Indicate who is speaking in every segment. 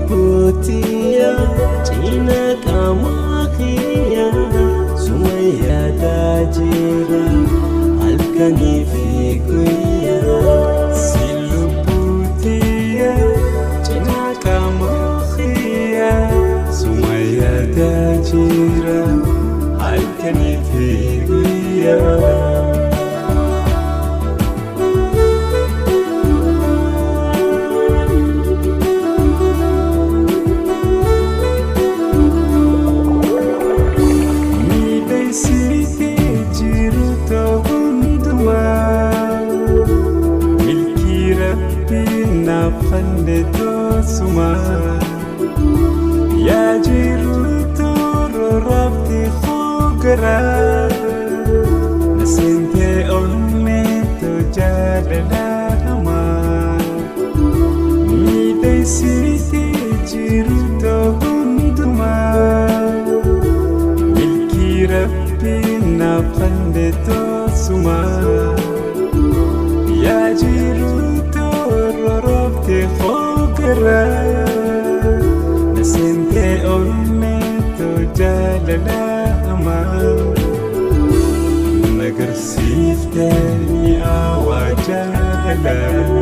Speaker 1: Silubutiya cina qamakiya Sumayya taajira halkanii fi guyyaa. Silubutiya cina qamakiya Sumayya taajira halkanii fi guyyaa. Miidhagsitee jirtu hundumaa milkii rabbii naaf kenne toosumaa yaa jirtu rorofti fuugaraa na seentee onneetu jaalala hamaa. Miidhagsitee jirtu hundumaa milkii rabbii naaf kenne toosumaa yaa jirtu rorofte hoogaraa na seentee onneetu jaalala hamaa nagarsiiftee mi'aawaa jaalalaa.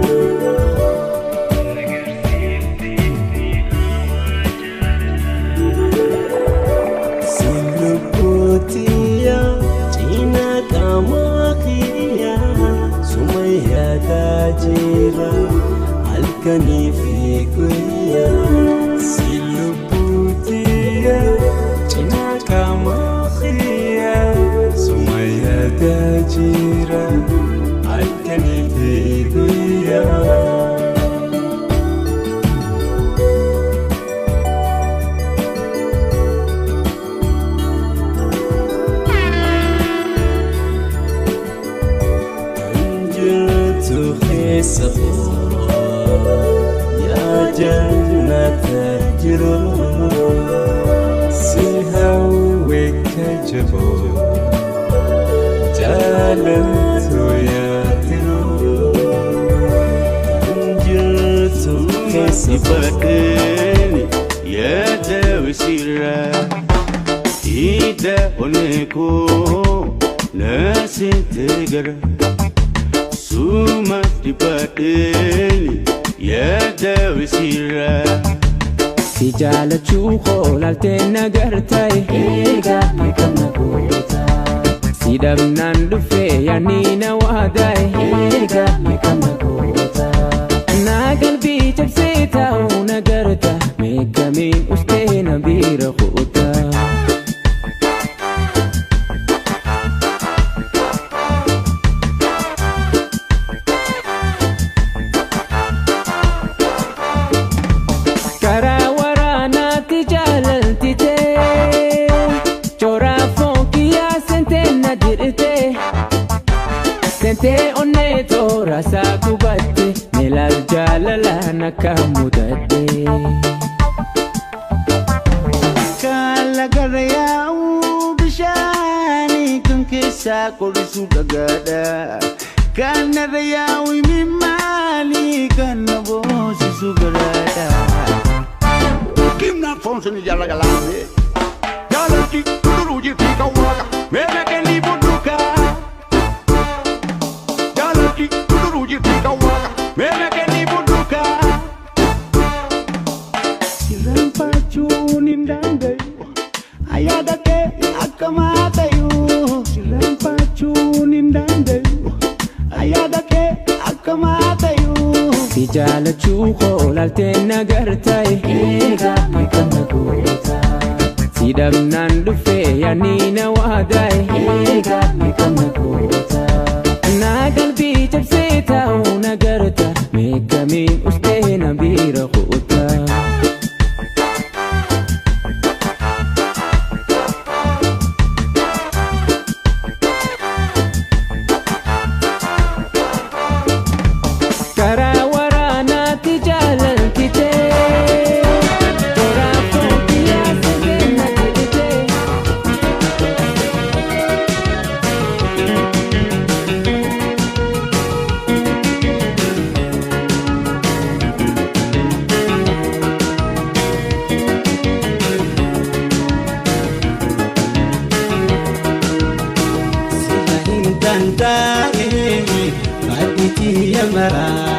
Speaker 1: Silubutiya cina qamakiya Sumayya taajira halkanii fi guyyaa. Silubutiya cina qamakiya Sumayya taajira halkanii fi guyyaa. Jirtu keessa koo yaa jannata jiru si hawwe kajaboo jaalaltu yaa tiru. Jirtu keessa
Speaker 2: Ifadeni yaada wisira ida oneko nasintegara suma dibadeni yaada wisira.
Speaker 3: Si jaalachuu koolaaltee nagartaaye eegaa meeqamna goota. Si dhabnaan dhufee yaadni na waadaaye eegaa meeqamna goota. Na qalbii cabsee taa'u nagarta meeqamiin ustee na bira qoota. Karaa waraanaatti jaalaltitee Choraa foonkiyaa seentee na dirtee Seentee onnee toora isaa qubatte Milaal jaalalaan akka mudatte.
Speaker 2: Kaala gara yaa'u bishaanii kan keessaa qorrisu dhagaadha. Kan narra yaa'u imimmaanii kan na boosisu garaadha.
Speaker 4: Kimna fonsen jala galande Jalanti kuduru jirti kawaka Mele kenni bunduka Jalanti kuduru jirti kawaka Mele kenni bunduka
Speaker 2: Sirraanfachuun hin danda'u ayyaada kee akka maatayu. Sirraanfachuun hin danda'u ayyaada kee akka maatayu.
Speaker 3: Si jaalachuu koolaaltee nagartaaye eegaa meeqamna goota. Si dhabnaan dhufee yaadni na waadaaye eegaa meeqamna goota. Na qalbii cabsee taa'u nagarta meeqamiin ustee na bira qoota. Karaa waraanaatti jaalaltitee Toora foonkiyaa seentee na dirtee.
Speaker 1: Danda'e baadhiitii yamaraa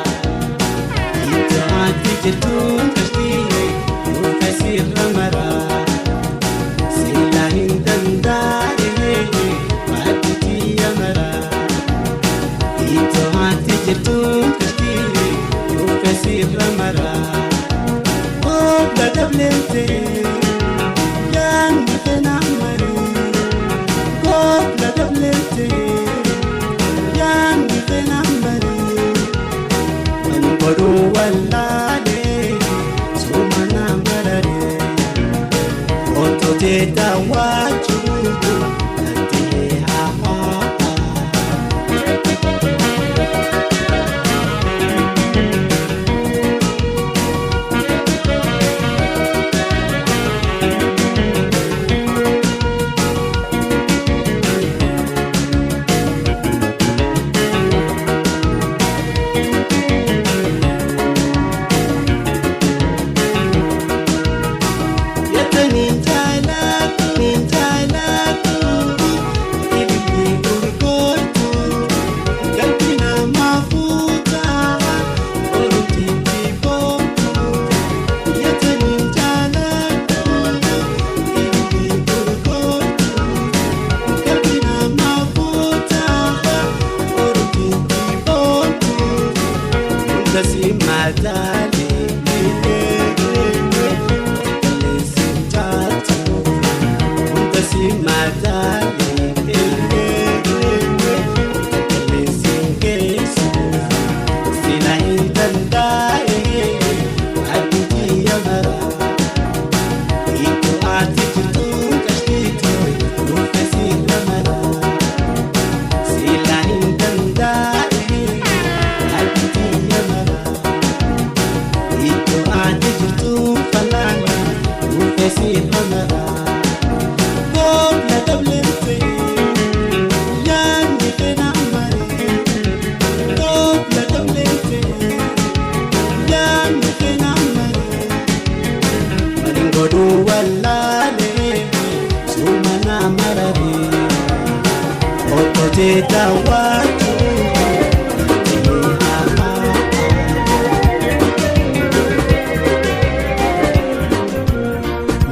Speaker 1: iddoo ati jirtuun tashtiine nuufe sirra maraa silaa hin danda'e baadhiitii yamaraa iddoo ati jirtuun tashtiine nuufe sirra maraa obla dableente yaanni fenaa maree obla dableente.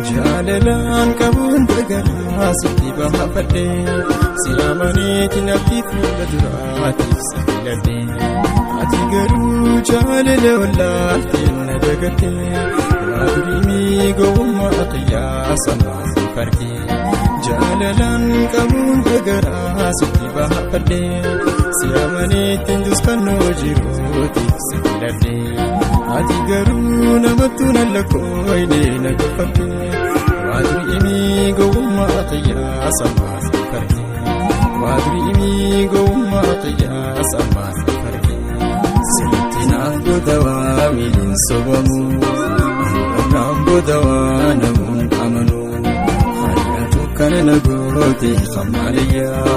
Speaker 5: Jaalalaan qabuun dagaraa sitti baafadhee silaamaniiti natti fuula duraatiif si filadhee ati garuu jaalala wallaaltee na dagattee waadrimii gowwummaa xiyyaa sammaa farkee jaalalaan qabuun dagaraa sitti baafadhee silaamaniitti injiskannoo jiruutiif si filadhee ati garuu namattuu na lakkooyne na jaffattee. Waadrimii gowwummaa xiyyaa sammaa farkee Waadrimii gowwummaa xiyyaa sammaa farkee Sirriitti naaf godawaa miiliin sobamu Naaf godawaa namuun amanu Hariiratu kana na goote hammaaliyyaa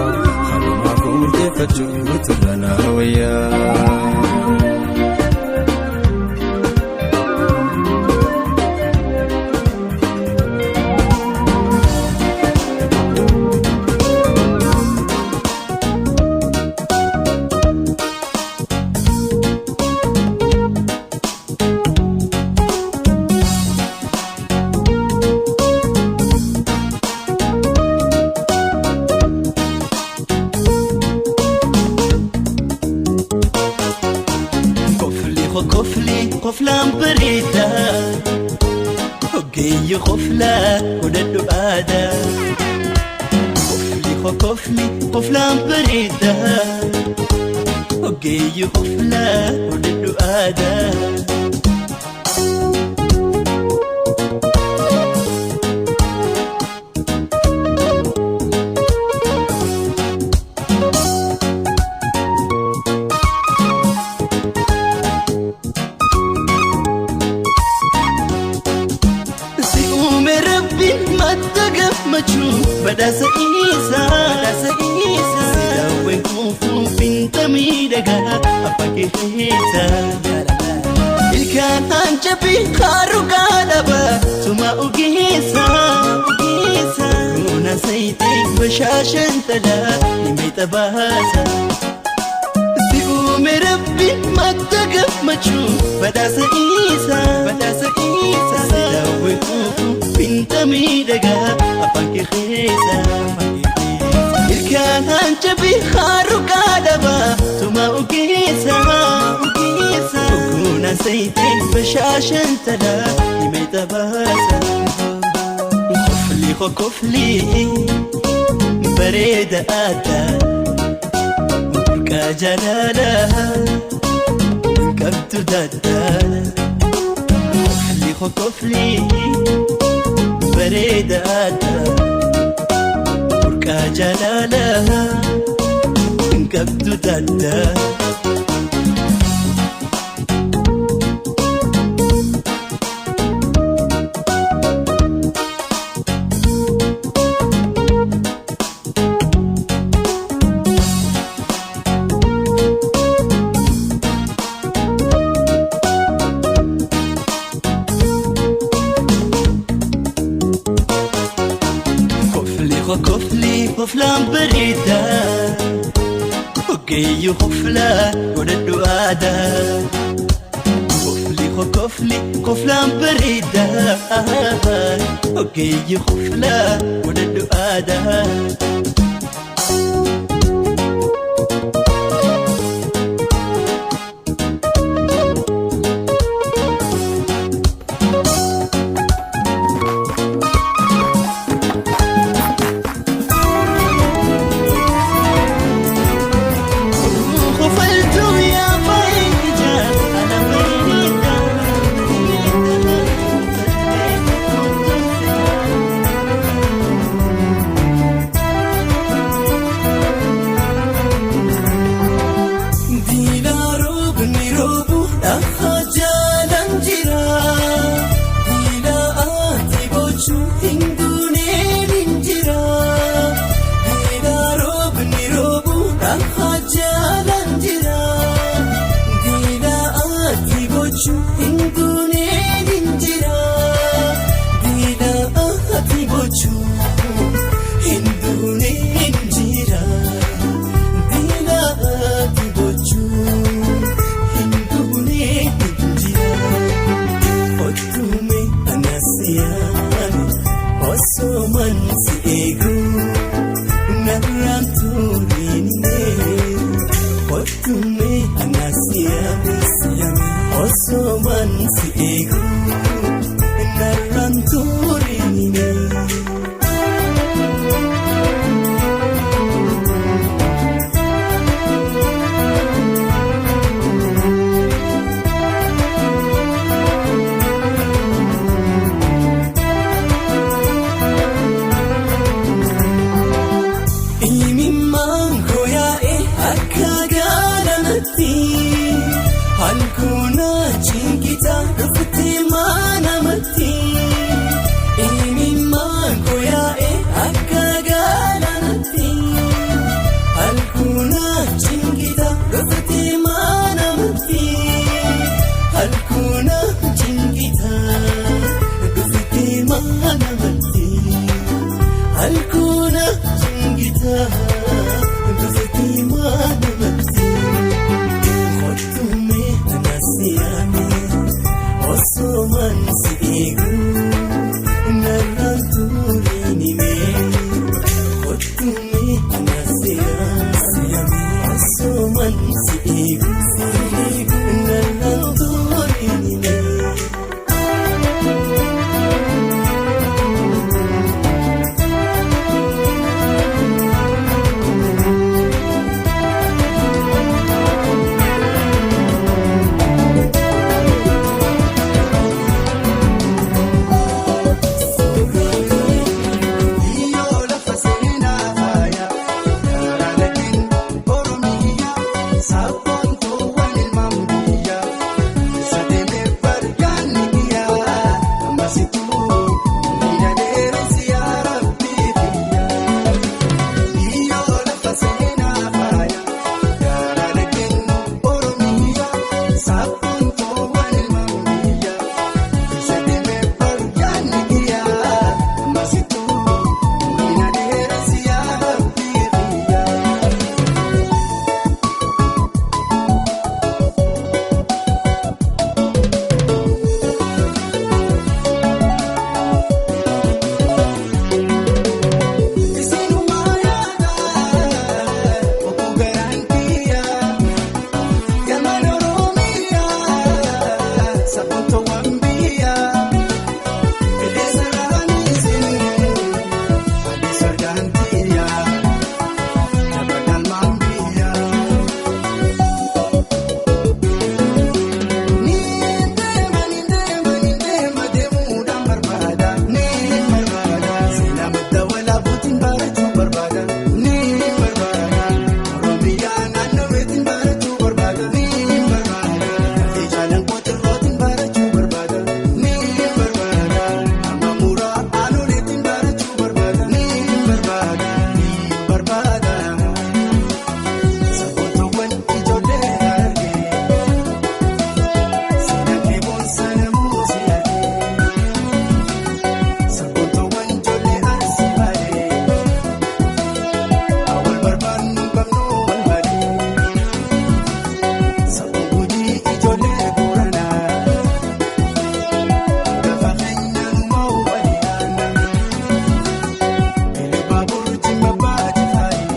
Speaker 5: Halumaaf murteeffachuu turra na wayyaa.
Speaker 1: Koflaan bareedaa ogeeyyi koflaa godhadhu aadaa. Kofli kofli koflaan bareedaa ogeeyyi koflaa godhadhu aadaa. Badhaasa isaa sidaawwan kuufuun finta miidhagaa abbaa keessa ilkaan hancafi haaruu dhaaba suma ogeessa guna sayitee Bashaashan talaa ni baasa. Si uume rabbi madda gammachuu badhaasa isaa badhaasa isaa. Si daawwe kuufu binta miidhagaa afaan kee keessa. Ilkaan hancabi haaruu qaadaba tuma ogeessa. Oguuna sayitee bashaashan talaa ni baasa. Kofli kofli bareeda aadaa burqaa jaalalaa qabdu daaddaa. Kofli kofli bareeda aadaa burqaa jaalalaa qabdu daaddaa. Kofli koflaan bareeda ogeeyyu koflaa godhadhu aadaa. Kofli kofli koflaan bareeda ogeeyyu koflaa godhadhu aadaa. Alkuna jingita. barbaada. Sabboontuuwwan ijoollee argee seenaa kee boonsa namoota argee sabboontuuwwan ijoollee arsii baay'ee awwaal barbaannu qabnu wal malee sabboon gujii ijoollee booranaa lafa keenya numaa waliin. Baabur jimma baati faayi.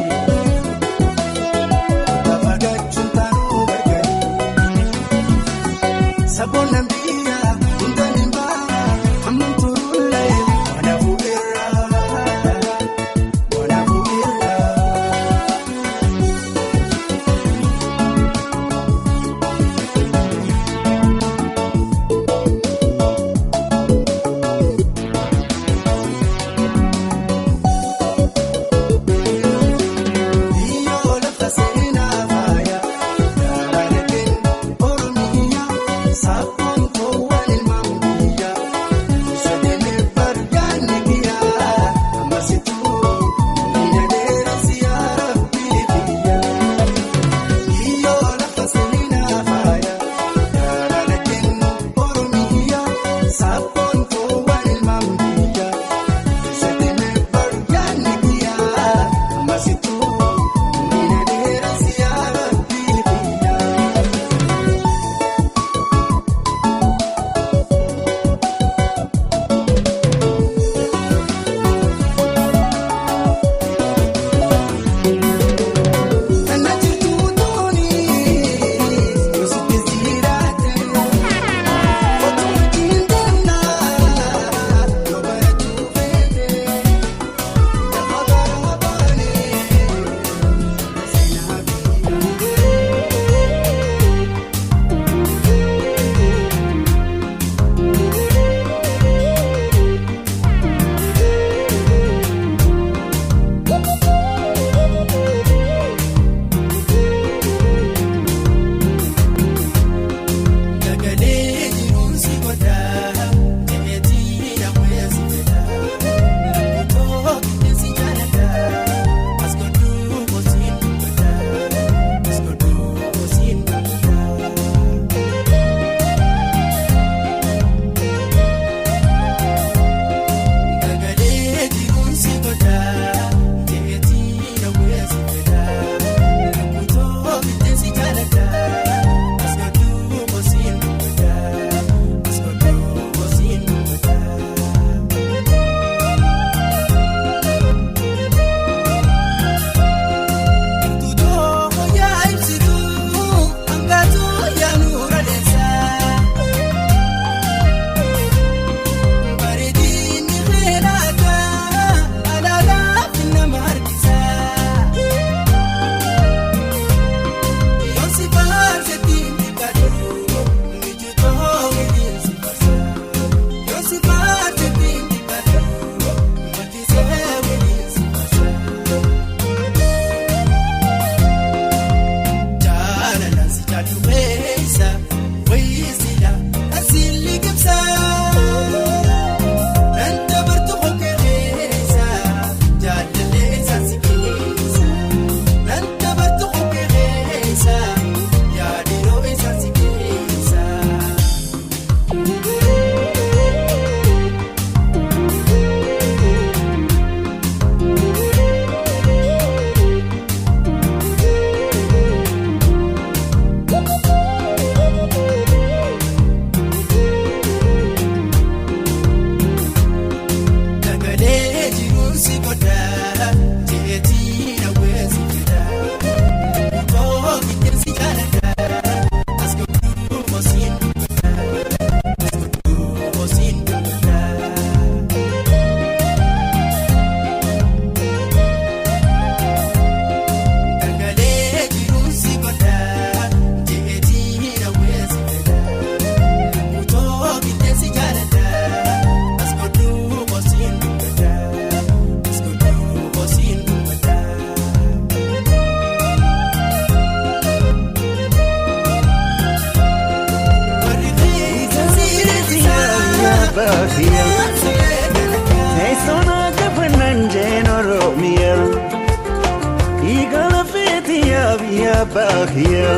Speaker 1: biyya abbaa kiyya.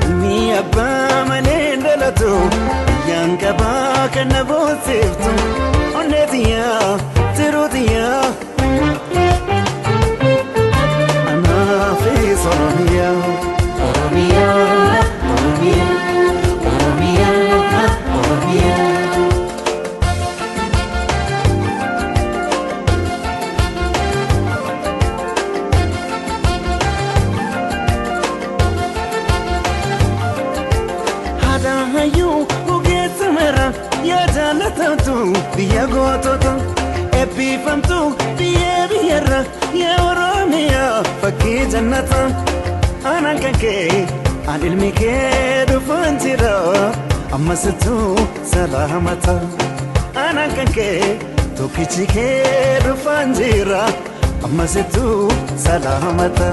Speaker 1: Ilmi abbaa malee hin dhalatu biyyaan qabaa kan na boonsiftu onnee tiyya tiruu tiyya. Anaafis Oromiyaa. Oromiyaa Oromiyaa Oromiyaa Oromiyaa. Haadha hayyuu ogeessa mara yaa jaallatamtu biyya gootota eebbifamtu biyya biyyarra yaa Oromiyaa fakkii jannata anaan kan kee an ilmi kee dhufaan jira ammasittuu salaamata anaan kan kee tokkichi kee dhufaan jira ammasittuu salaamata.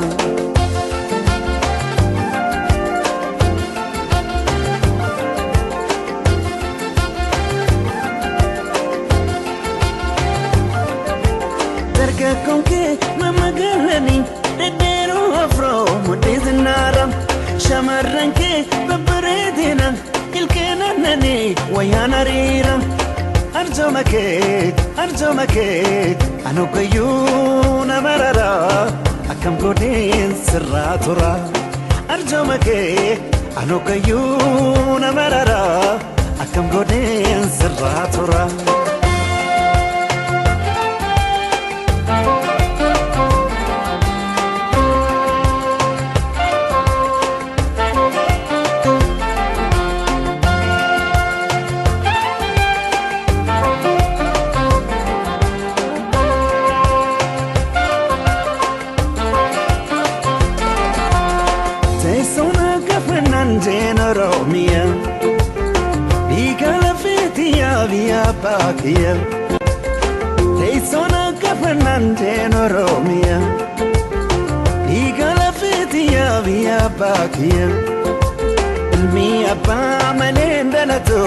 Speaker 1: Dargaggoon kee mammagalanii dhedheeroo afroo mudhii zinnaara shamarran kee babbareedina ilkeen aannanii wayyaan hariira arjooma kee arjooma kee anoggayyuu na marara akkam godheen sirraa tura arjooma kee anoggayyuu na marara akkam godheen sirraa tura. Teessuma gaafannaan jeen Oromiyaa dhiiga lafeetiyaa biyya abbaa kiyya. Teessuma gaafannaan jeen Oromiyaa dhiiga lafeetiyaa biyya abbaa kiyya. Ilmi abbaa malee hin dhalatu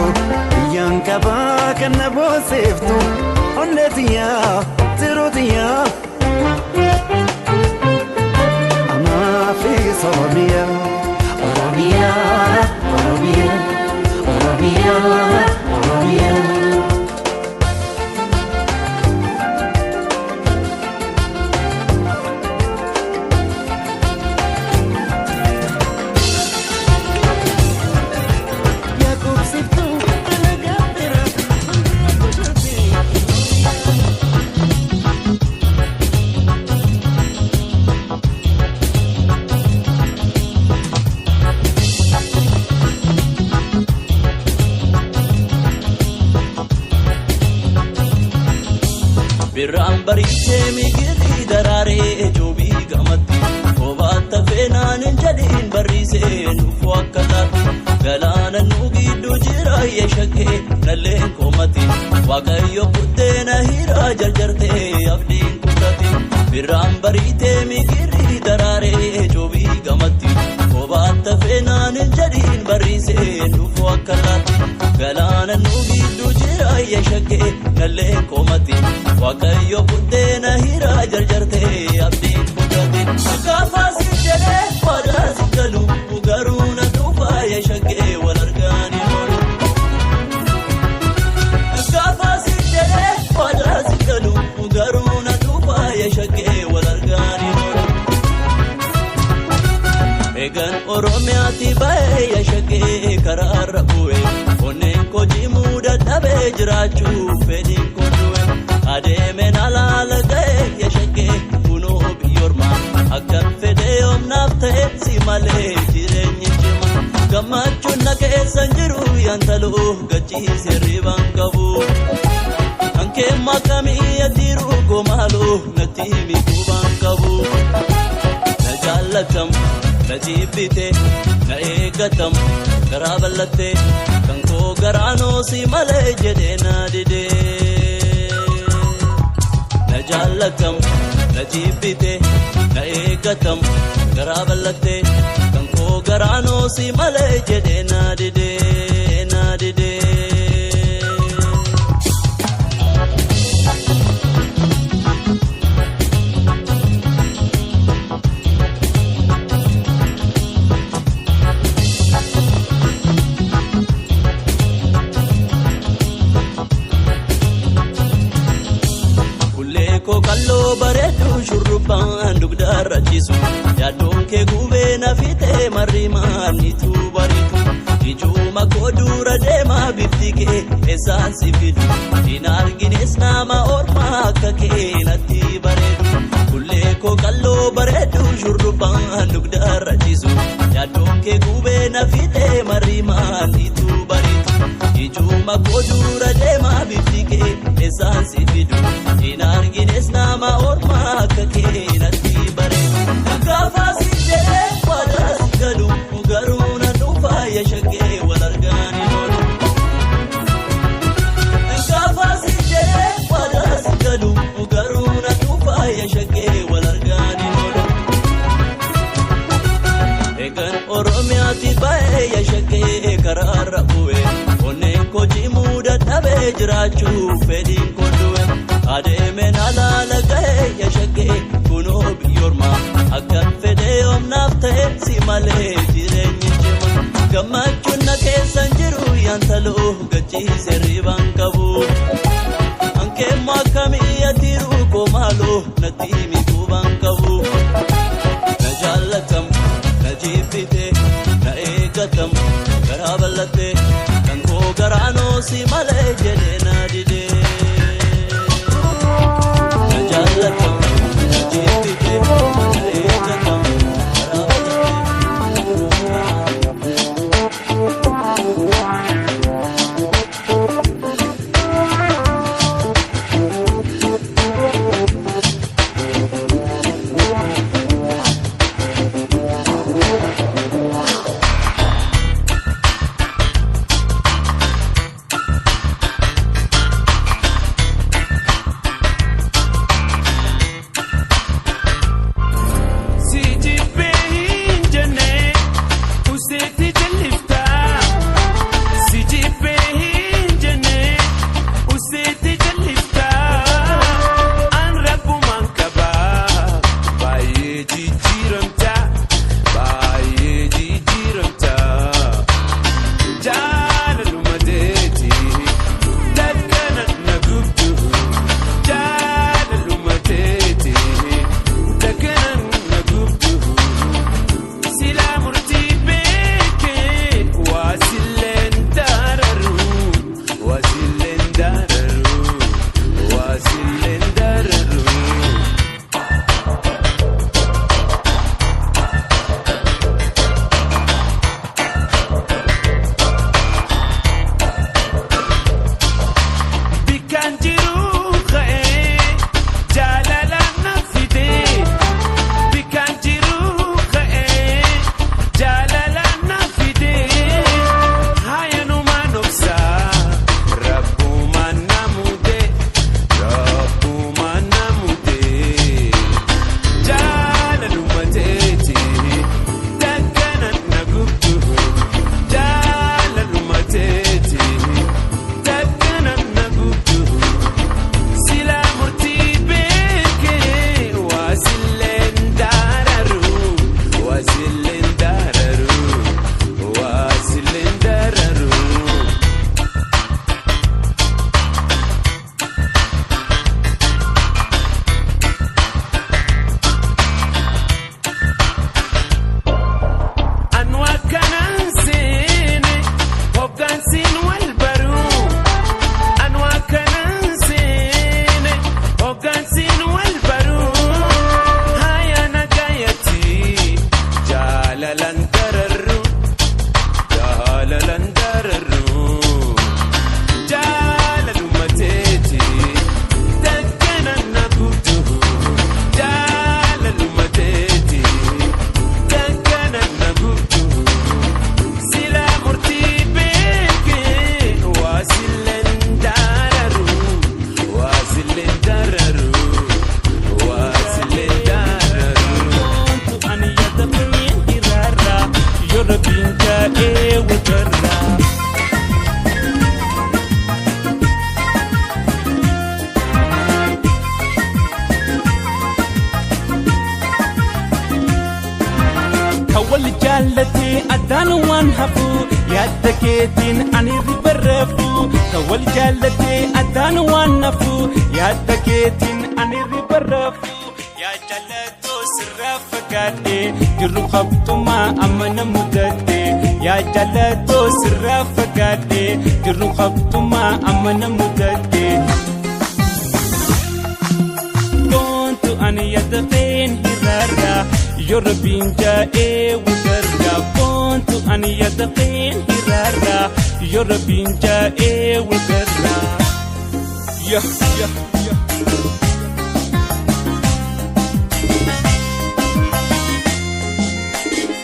Speaker 1: biyyaan qabaa kan na boonsiftu onnee tiyyaa tiruu tiyyaa. Anaafis Oromiyaa. Oromiyaa, Oromiyaa, Oromiyaa, Oromiyaa. Yaaqubsiftuu dalagaa bira
Speaker 6: Birraan bariisee migirri daraaree joobii gamatti Kophaatti feenaan hin jedhiin barriisee nuuf akka taate Galaana nu gidduu jira yeeshakkee nalleen koomatti Waaqayyo buddeena hiraa jarjartee abdiin kutate Birraan bariitee migirri daraaree joobii gamatti Kophaatti feenaan hin jedhiin barriisee nuuf akka taate Galaana nu gidduu jira yeeshakkee nalleen koomatti Waaqayyo buddeena hiraa jarjartee abdiin kutate Gaafa si jedhee waadaa si galu garuu na dhuunfaa yeeshakkee wal argaanii oolu. Gaafa si jedhee waadaa si galu garuu na dhuunfaa yeeshakkee wal argaanii oolu. Eegan Oromiyaatti ba'ee yeeshakkee karaarra bu'e onneen koo cimuu dadhabee jiraachuu fedhiin koo du'e adeemeen alaala ga'e yeeshakkee kunoo biyyoormaa akkam fedhee yoomnaaf ta'e si malee jireenyi cima gammachuun na keessan jiru yantaluu gachiise ribaan qabu. Ankee makamii adiiruu gomaaluu natti himi qubaan qabu. Na jaallatam, na jibbite, na eeggatam, garaa bal'atte, kan koo garaanoo si malee jedhee na dide. Na jaallatam, na jibbite, na eeggatam, garaa bal'atte, kan koo garaanoo si malee jedhee na dide, na dide. Dugdarra ciisu yaaddoon kee gubee na fixee marri maannitu bariitu. Ijuma koo dura deemaa bifti kee eessaan si fidu hin argines nama ormaa akka kee natti bareedu. Kullee koo qalloo bareedu shurrubbaan dugdarra ciisu yaaddoon kee gubee na fixee marri maannitu bariitu. Ijuma koo dura deemaa bifti kee eessaan si fidu hin argines nama ormaa akka kee natti bareedu. Gaafa si jedhee waadaa si galu garuu na dhuunfaa shaggee wal argaanii oolu. Gaafa si jedhee waadaa si galu garuu na dhuunfaa shaggee wal argaanii oolu. Eegan Oromiyaatti baay'ee shaggee karaarra bu'e onneen koo cimuu dadhabee jiraachuu fedhiin koo du'e adeemeen alaala ga'ee shaggee kunoo biyyoormaa akka fedhee yoomnaaf ta'e si malee jireenyi cima. Gammachuun na keessan jiru yaantaloo gachiise ribaan qabu. Ankeemmoo akkamii atiiru koo maaloo natti himi quubaan qabu. Na jaallatamu, na jibbite, na eeggatamu, garaa bal'atte, kan koo garaanoo si malee jedhee na dide. Na jaallatamu, na jibbite, na eeggatamu, garaa bal'atte.
Speaker 3: Si jibbee hin jenne useetti jalliftaa. Si jibbee hin jenne useetti jalliftaa. An rabbumaan qabaa baay'ee jijjiiramtaa baay'ee jijjiiramtaa. Jaalaluma deeti daggana na gubdu jaalaluma deeti daggana na gubdu silaa murtii beekee waa silleen dararu waa silleen dararu waa silleen dararu. Bikkaan jiru ka'ee jaalala na fidee. Bikkaan jiru ka'ee jaalala na fidee. Hayanumaan obsaa rabbumaan na mudee rabbumaan na mudee. Jaalaluma teeti daggana na gubdu jaalaluma teeti daggana na gubdu sila murtii beekee waa silleen dararu waa silleen dararu waa silleen dararu. Anu akkanaan seene hoggansiin wal baruu. Anu akkanaan seene hoggansiin wal baruu. Haaya nagayatti jaalalan dararru jaalalan dararru. Jaalaluma teeti daggana na gubdu jaalaluma teeti daggana na gubdu sila murtii beekee waa silleen dararu waa silleen dararu waa silleen dararu.
Speaker 7: Ani yaada kunneen irraarraa yoo rabbiin jaa'ee watarraa. Kan wal jaallatee addaan waan hafu yaadda keetiin ani ribarrafu. Kan wal jaallatee addaan waan hafu yaadda keetiin ani ribarrafu. Yaa jaallatoo sirraa. Sirraa fagaadhe jirru qabxumaa amma na mudate yaa jaalatoo sirraa fagaadhe jirru qabxumaa amma na mudate. Boontu ani yaadaqeen hiraarra yoo rabbiin jaa'ee walgarra boontu ani yaadaqeen hiraarra yoo rabbiin jaa'ee walgarra. Yeah, yeah, yeah.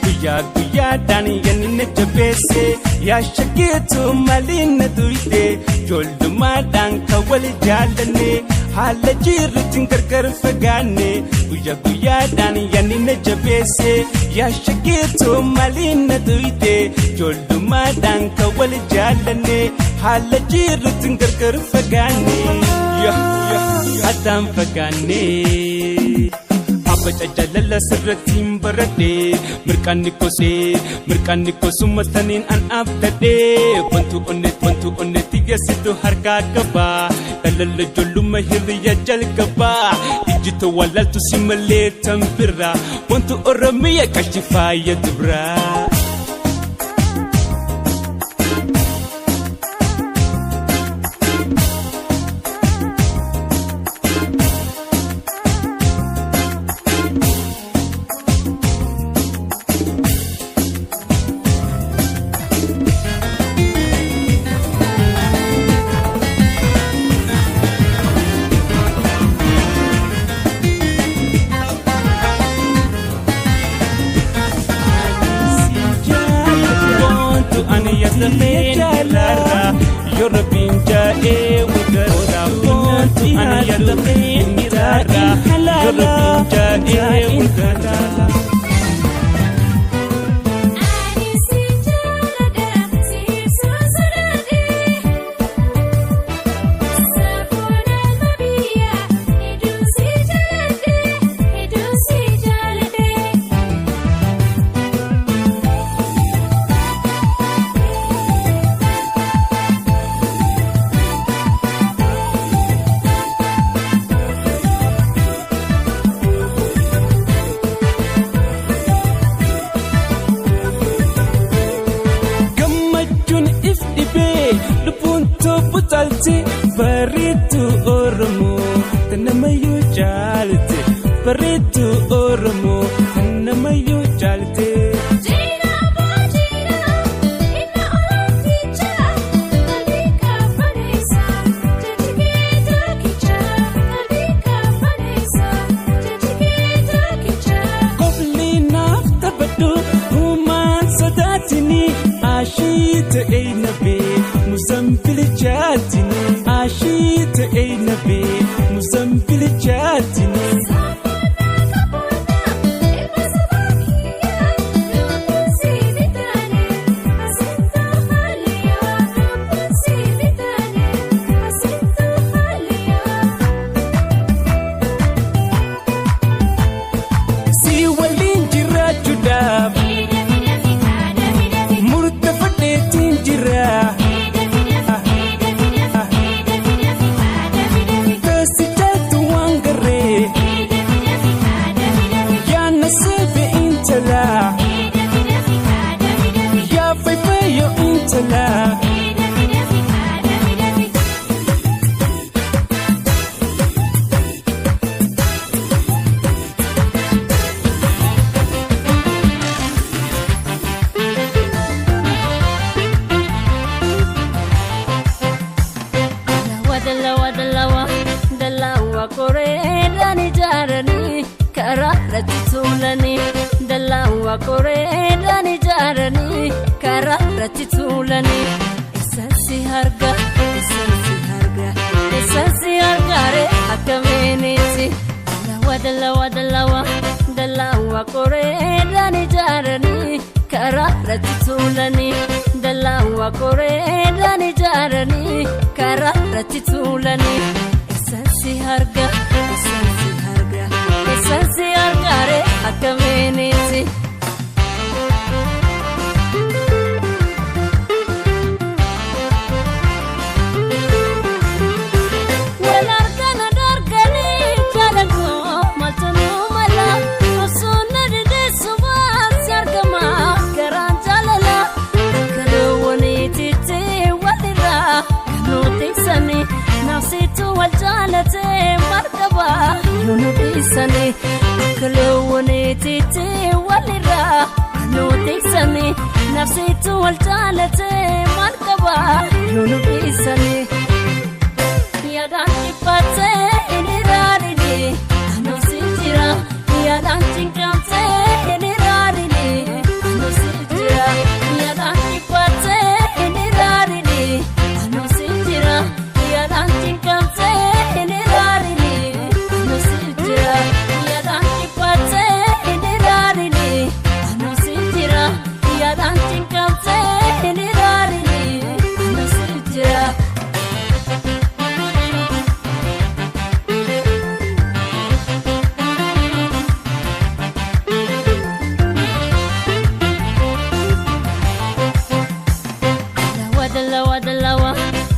Speaker 7: Guyyaa guyyaadhaan yanni na jabeesse yaa shakeetu maaliin na tuyte ijoollummaadhaan kan wal jaallanne haala jirruutiin gargar fagaanne guyyaa guyyaadhaan yanni na jabeesse yaa shakeetu maaliin na tuyte ijoollummaadhaan kan wal jaallanne haala jirruutiin gargar fagaanne addaan fagaanne. Abbaca jaalala sirrattiin baradhe mirqaanni kosee mirqaanni kosuma taniin an abdadhe wantu onne wantu onne tigeessitu harkaa qaba jaalala ijoollummaa hiriya jalqaba ijjito walaaltu si malee tan bira wantu oromiya qashi faaya dubra. Boontu ani yaadaqeen hiraarra yoo rabbiin jaa'ee walgarra boontu ani yaadaqeen hiraarra yoo rabbiin jaa'ee walgarra.
Speaker 8: Ani si jaalladha si sodaadhe safuun alma biyya hedduu si jaalladhe hedduu si jaalladhe.
Speaker 7: Gammachuun if dhibee lubbuun tobbu taalte bareedduu Oromoo tan namayyuu jaalte bareedduu Oromoo tan namayyuu jaalte.
Speaker 8: Jina baajina inna olaanticha qalbii kafaneessa jajjigee tokkicha qalbii kafaneessa jajjigee tokkicha.
Speaker 7: Kofli naaf taphadhu uumaan sodaatini ashii ta'ee nabee musambili jaatini ashii ta'ee nabee musambili jaatini.
Speaker 8: Saafona kapoona ilma sabaakiya lubbuun si bitaane asinta haaliya lubbuun si bitaane asinta haaliya.
Speaker 7: Si waliin jiraachuudhaaf murteeffadheetiin jira. Teessi jaatu waan garee yaa nasiibe intala yaa fayfayo intala.
Speaker 9: Dalawa dalawa dalawa koreedhaan ijaaranii karaa irratti tuulanii dalawa koreedhaan ijaaranii karaa irratti tuulanii eessansi harga eessansi harga eessansi hargaare akkamiiniti dalawa dalawa dalawa dalawa koreedhaan ijaaranii karaa irratti tuulanii dalawa koreedhaan ijaaranii karaa irratti tuulanii eessansi harga eessansi harga eessansi hargaare akkamiiniti. Wal argana darganii jaalakoo maaltu nu mala osoo Nafsitu wal jaalate maal qaba yoo nu dhiisanii. Yaadaan dhiphatee hin ilaaline anoo si jira. Yaadaan cinqamtee hin ilaaline anoo si jira. Yaadaan dhiphatee hin ilaaline anoo si jira. Yaadaan cinqamtee hin ilaaline anoo si jira. Yaadaan dhiphatee hin ilaaline anoo si jira. Yaadaan cinqamtee hin ilaaline anoo si jira. Dalawa dalawa dalawa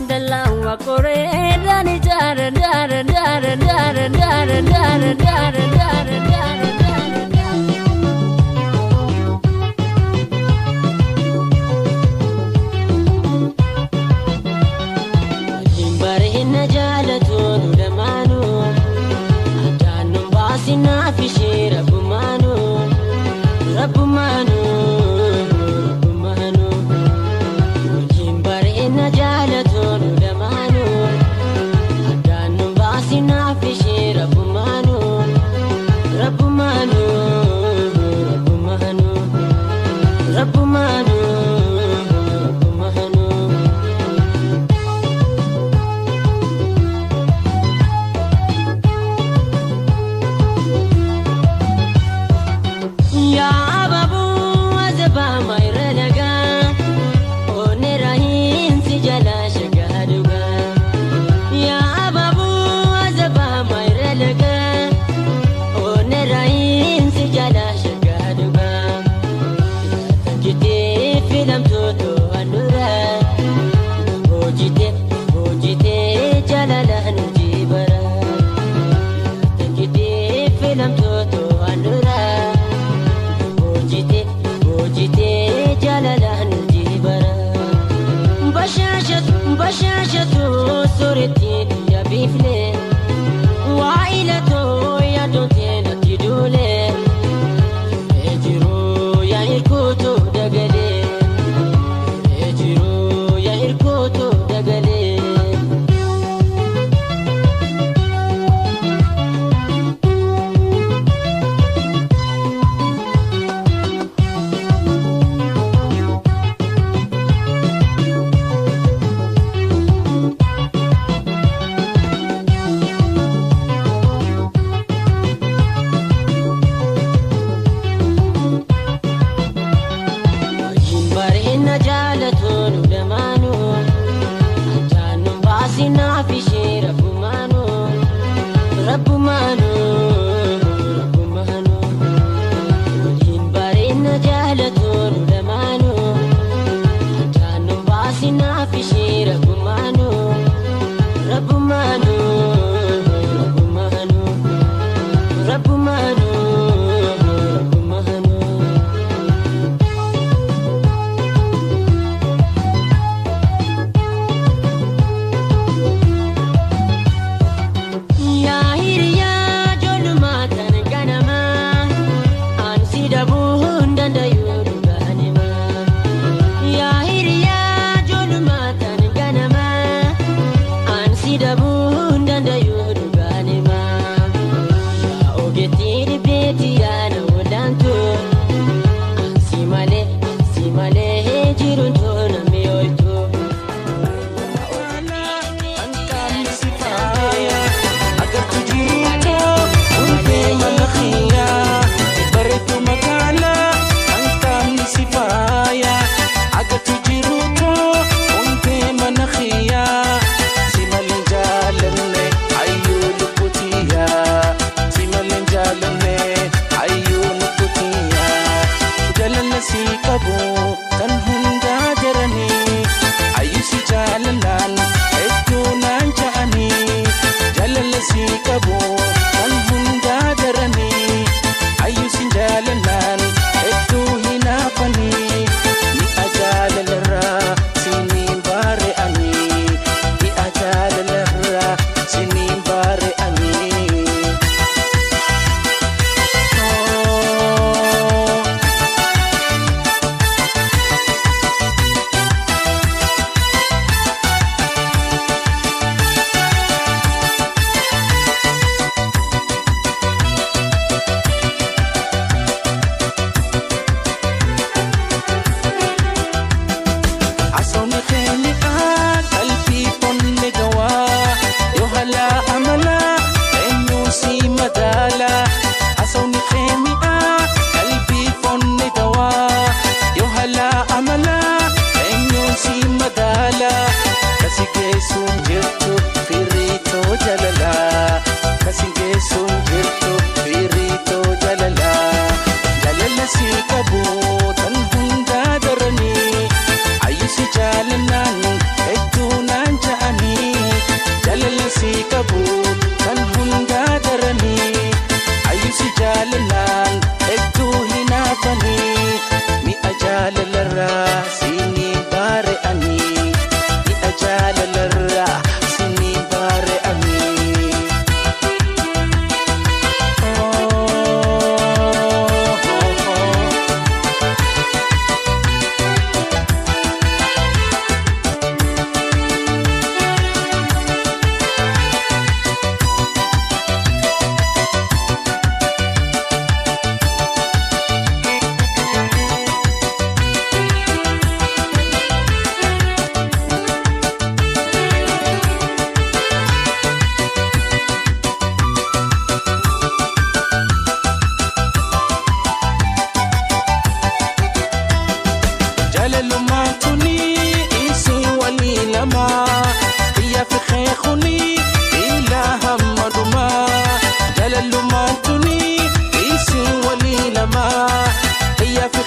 Speaker 9: dalawa koreedhaan ijaara daara daara daara daara daara daara daara daara daara daara.
Speaker 10: Wajjin bareedina jaalatu nu lamaanuu addaan nu baasinaaf ishee rabbumaanuu rabbumaanuu rabbumaanuu. Wajjin bareedina jaalatu nu lamaanuu addaan nu baasinaaf ishee rabbumaanuu rabbumaanuu rabbumaanuu rabbumaanuu rabbumaanuu. Yaa ababuu azabaa mayra nagaa onera hinsi jala shagaa dhugaa. Yaa ababuu azabaa mayra nagaa onera hinsi jala shagaa dhugaa. Jitee filamtoota handhuura hojjitee hojjitee jaalala nu jibara. Jitee filamtoota handhuura. Hojjite hojjite jaalala nu jibara. Bashaashatu bashaashatu sooretti biyya biifne. Waa ilatoo yaadoonte natti duule. Ejiruu yaa hirkootu dagalee. Ejiruu yaa hirkootu dagalee. Wajjin bareedina jaalatu nu lamaanuu addaan nu baasinaaf ishee rabbumaanuu rabbumaanuu rabbumaanuu. Wajjin bareedina jaalatu nu lamaanuu addaan nu baasinaaf ishee rabbumaanuu rabbumaanuu rabbumaanuu rabbumaanuu rabbumaanuu. Yaa hiriyaa ijoollummaa tan ganamaa ani si dhabuu hin danda'u dhugaan himaa. Yaa hiriyaa ijoollummaa tan ganamaa ani si dhabuu hin danda'u dhugaan himaa. Yaa ogeettii dhibbeetti yaana olaantu ani si malee si malee jiruun tola mi'ooytu.
Speaker 3: Agartu jiitoo hundee mana xiyyaa bareedu magaalaa.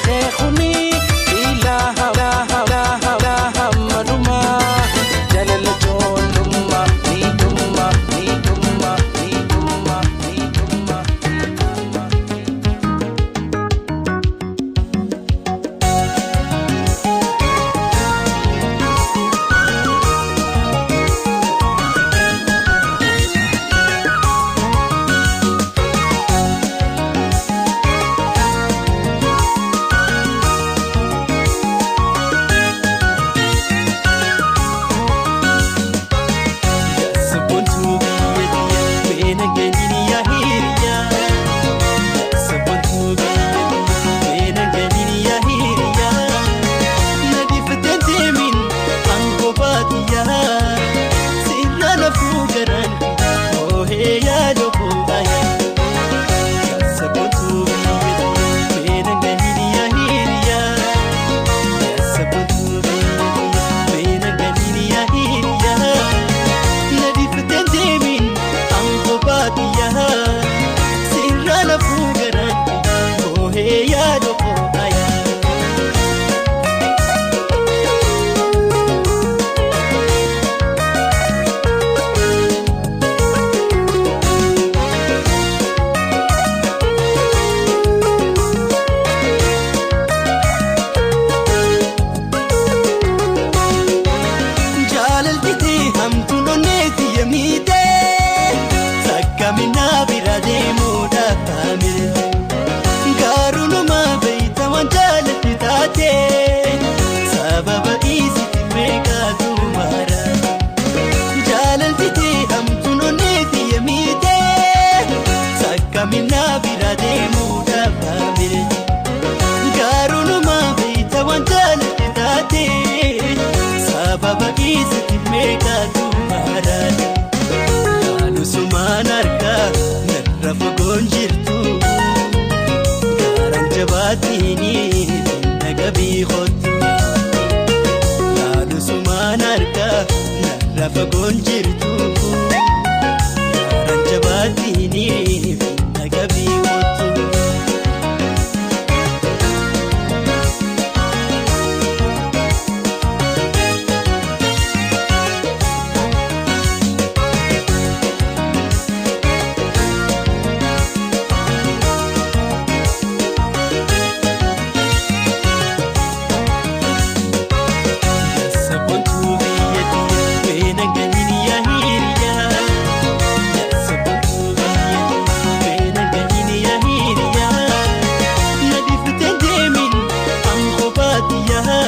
Speaker 3: Kee ilaa hammaduma jalala ijoollummaa ni dhuma ni dhuma ni dhuma ni dhuma. Sabontuu biyya biyya beena galiin yaa hiriyaa. Sabontuu biyya biyya beena galiin yaa hiriyaa. Nadiifatan deemin aangoo baadiyyaa. Sirna lafuu garaan oohee yaada koo'ayaa. Sabontuu biyya biyya beena galiin yaa hiriyaa. Sabontuu biyya biyya beena galiin yaa hiriyaa. Nadiifatan deemin aangoo baadiyyaa. Sirna lafuu garaan oohee yaada koo'ayaa. Jaalaltitee hamtuun onneetti yemmuu sakkaminaa bira deemuudhaaf haamile. Garuu nama beeyta waan jaalatti taate sababa isitti meeqatu mara. Jaalaltitee hamtuun onneetti yemmuu sakkaminaa bira deemuudhaaf haamile. Garuu nama beeyta waan jaalatti taate sababa isitti meeqatu maraadha. Yaalusumaan argaa narra fagoon jirtu gaaraan jabaatini naga biiqotu. Yaalusumaan argaa narra fagoon jirtu gaaraan jabaatini naga biiqotu. Sabontuu biyya biyya beena galiin yaa hiriyaa. Sabontuu biyya biyya beena galiin yaa hiriyaa. Nadiifatan deemin aangoo baadiyyaa.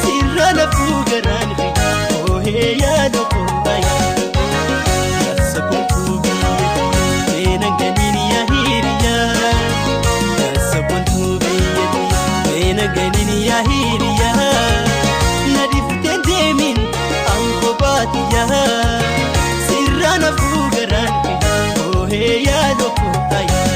Speaker 3: Sirra lafuu garaan oohee yaada koo'ayaa. Sabontuu biyya biyya beena galiin yaa hiriyaa. Sabontuu biyya biyya beena galiin yaa hiriyaa. Nadiifatan deemin aangoo baadiyyaa. Sirra lafuu garaan oohee yaada koo'ayaa.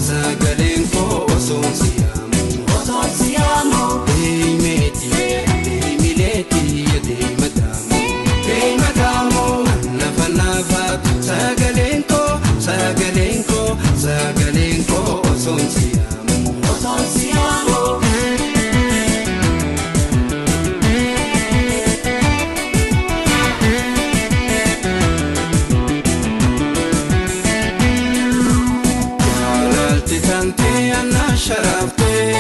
Speaker 5: Sagaleen koo osoon siyaamu. Osoon siyaamu. Deemeeti deemileeti deema daamu. Deema daamu. Nafa nafa sagaleen koo sagaleen koo sagaleen koo osoon siyaamu. Osoon siyaamu. Jaalalti tantee anna sharaftee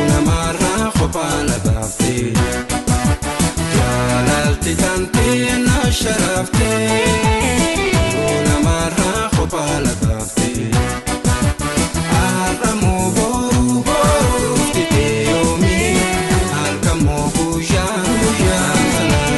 Speaker 5: namarraa kophaa na baaftee. Jaalalti tantee anna sharaftee namarraa kophaa na baaftee. Har'ammoo boruu boruuf titee yoomii halkanmoo guyyaa guyyaa kanaa.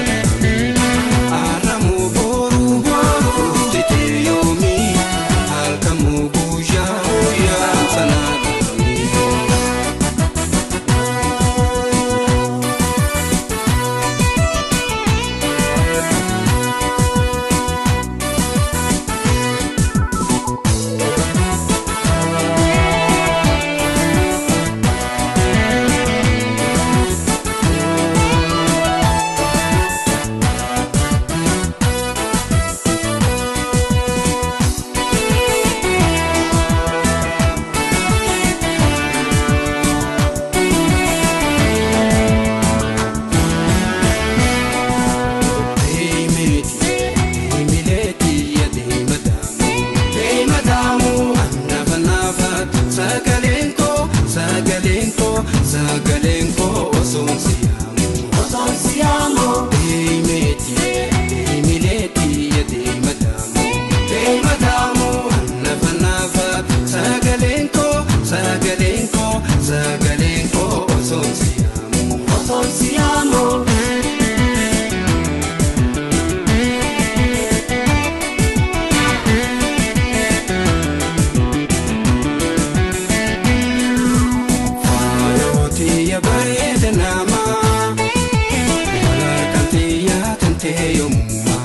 Speaker 5: tantee yoomuma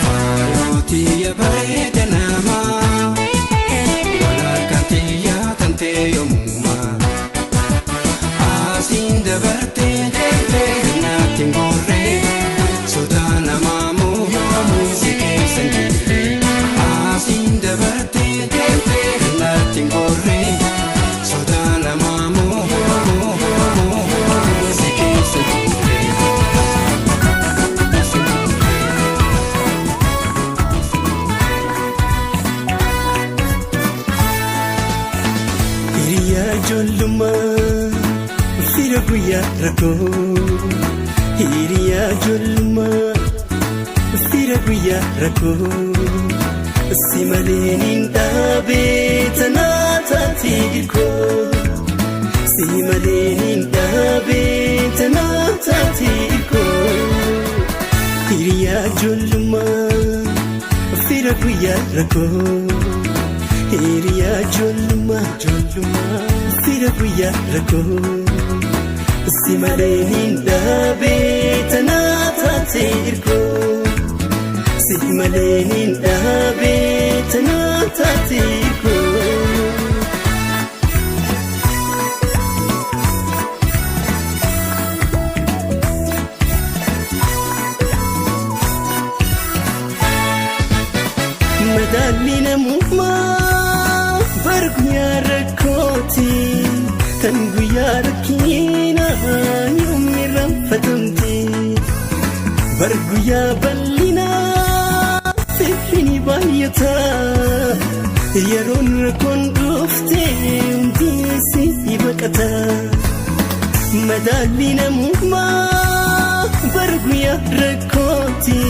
Speaker 5: faayootii bareeda namaa walharkaan yaa tantee yoomuma asiin dabartee deemtee naatti ngorree sodaa namaa moo yoomuu si keessa jirre asiin dabartee deemtee naatti ngorree sodaa namaa moo yoomuu si keessa jirre.
Speaker 1: Hiriyaa ijoollummaa fira guyyaa rakkoo. Hiriyaa ijoollummaa fira guyyaa rakkoo. Si malee niin dhaabee tanaa taatee hirkoo. Si malee niin dhaabee tanaa taatee hirkoo. Hiriyaa ijoollummaa fira guyyaa rakkoo. Hiriyaa ijoollummaa ijoollummaa fira guyyaa rakkoo. Si malee niin dhaabee tanaa taatee hirkoo. Si malee niin dhaabee tanaa taatee hirkoo. Madaalli namummaa bara guyyaa rakkooti. Tan guyyaa rakkinaa yoom irraanfatamti. Bara guyyaa bal'inaa firri ni baay'ata. Yeroon rakkoon dhufte hundi si baqata. Madaalli namummaa bara guyyaa rakkooti.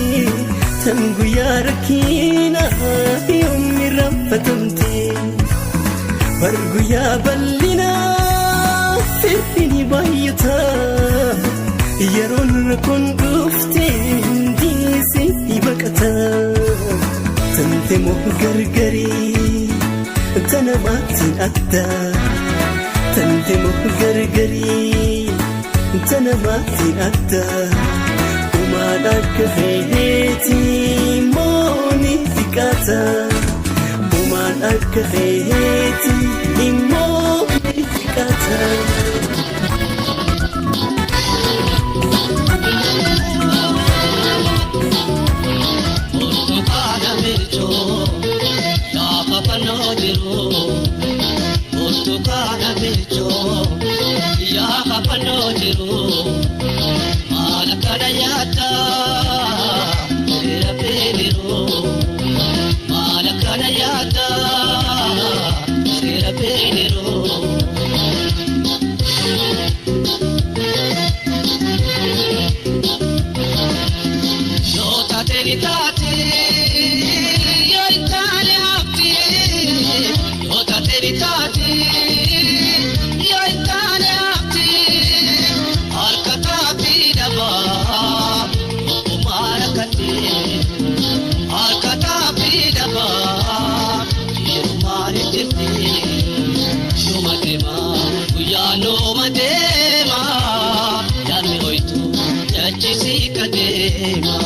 Speaker 1: Tan guyyaa rakkinaa yoom irraanfatamti. Bara guyyaa bal'inaa firri ni baay'ata. Yeroon rakkoon dhufte hundi si baqata. Tante moo gargarii tana maatiin adda. Tante moo gargarii tana maatiin adda. Uumaan akka feeteeti immoo ni xiqqaata. Uumaan akka feeteeti immoo ni xiqqaata.
Speaker 6: Burtukaana bilchoo gaafa fannoo jiru. Burtukaana bilchoo gaafa fannoo jiru. Maal akkana nyaata seera beeliru. Maal akkana nyaata seera beeliru. Yoo taate ni taate yoo hin taane hafte. Yoo taate ni taate yoo hin taane hafte. Harka taatii dhabaa ogummaa rakkate. Harka taatii dhabaa jirumaan hin jirti. Numa deema guyyaa numa deema yaadni ho'itu jechisii kadeema.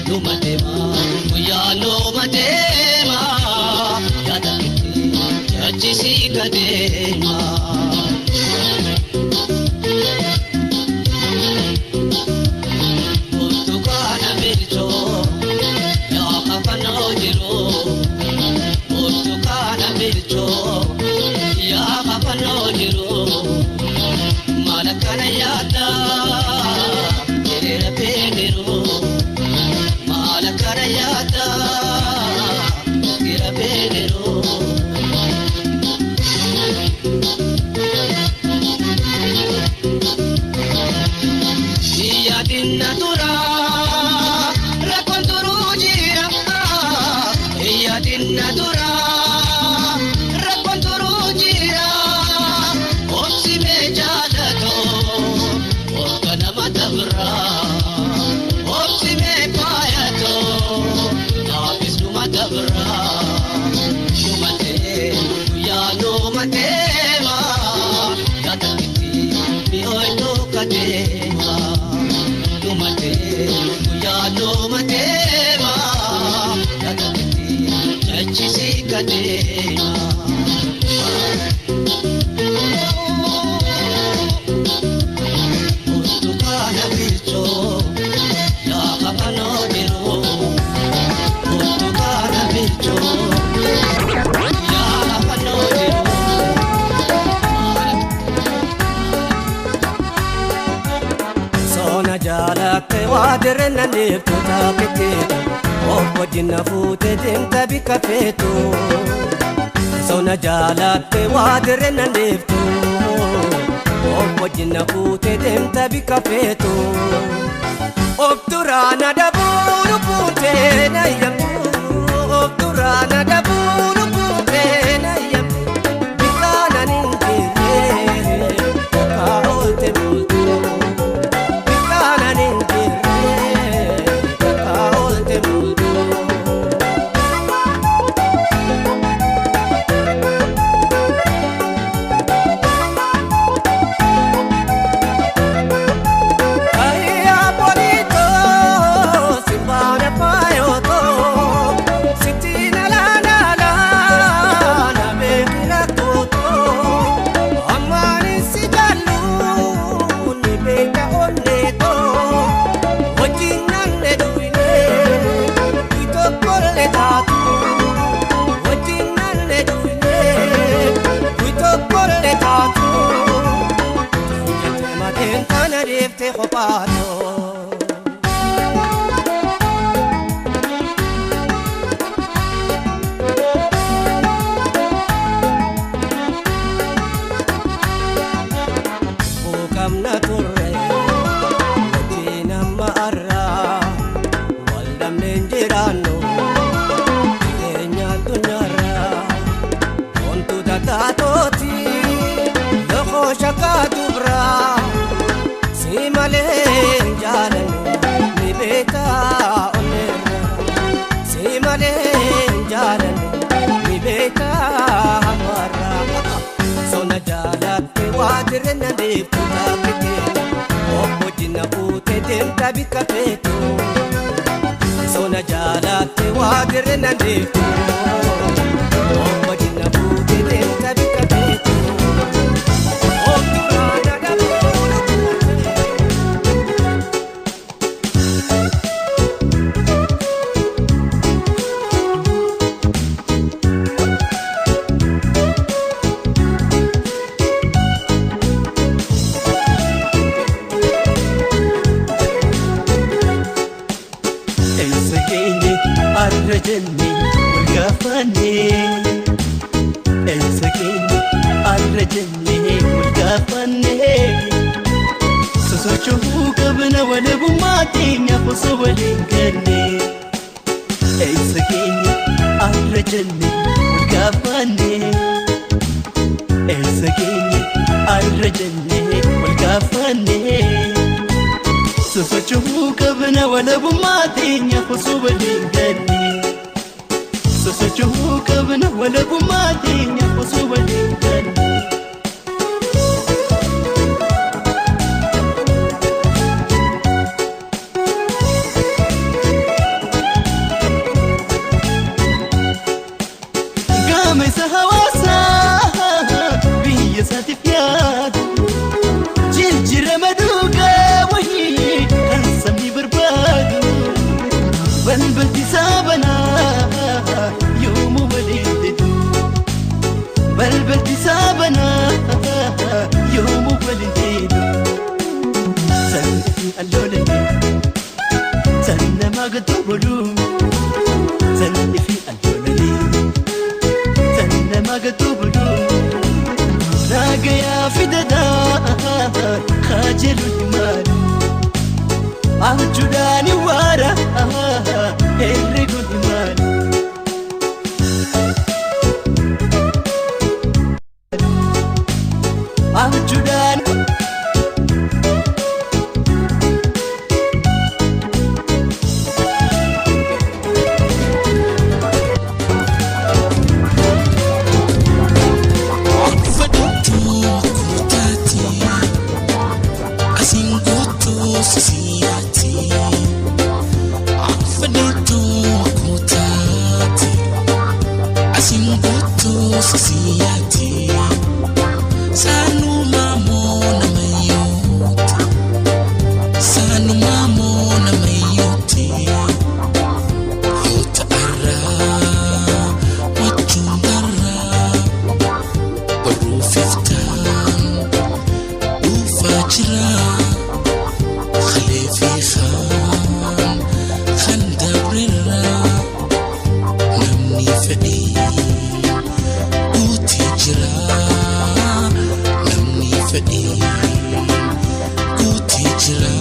Speaker 6: Numa deema guyyaa numa deema yaada keetti jechisii kadeema. Burtukaana bilchoo yaa kafanoo jiru. Burtukaana bilchoo yaa kafanoo jiru. Maal akkana yaadda hiriira beeniru. Maal akkana yaadda hiriira beeniru. Yaadinna tura rakkoon turuu jira. Yaadinna tura rakkoon turuu jira. Obsi mee jaalatoo obka nama dabra. Obsi mee faayatoo naafis numa dabra. Numa ta'ee guyyaa numa deema yaada itti mi'ooytuu kadeema. Numa ta'ee.
Speaker 11: bichoo yaa afanoo jiru burtukaana bichoo yaa afanoo jiru.
Speaker 12: Soona jaalatte waa dirreen deemtu taapiteetu obbo Jinna fuutee deemta bikka feetu. Soona jaalatte waa dirreen deemtu obbo Jinna fuutee deemta bikka feetu. Of duraana dabuu lubbuutee na yamtu of duraana dabuu lubbuutee na yamtu bikkaana nin jirree bakka oolte bultu. Soona jaalatte waa dirreen deemtu obbo Jinna fuutee deemta bikka feetu. Of duraana dabuu lubbuutee.
Speaker 6: Eessa geenye arra jenne wal gaafanne. Eessa geenye arra jenne wal gaafanne. Sosocho'uu qabna walabummaa keenyaaf osoo waliin ganne. Eessa geenye arra jenne wal gaafanne. Eessa geenye arra jenne wal gaafanne. Sosocho'uu qabna walabummaa keenyaaf osoo waliin ganne. Sosocho'uu qabna walabummaa keenyaaf osoo waliin ganne. Gaama isa hawaasaa biyya isaatiif yaadu jijjiirama dhugaa wayii kan sabni barbaadu balbalti isaa banaa yoomuu waliin didu balbalti isaa banaa yoomuu waliin didu san alloolanii san namaa gatuu godhu san ifi alloolanii san namaa gatuu godhu naagayaa fidadaa kajeelu himaadhu. Achuudhaan waara herreeguun himaadhu. Achuudhaan.
Speaker 13: Asiin gootu sisiyaati. Beekaan kan dabreerra namni fedhii guutee jira. Namni fedhii guutee jira.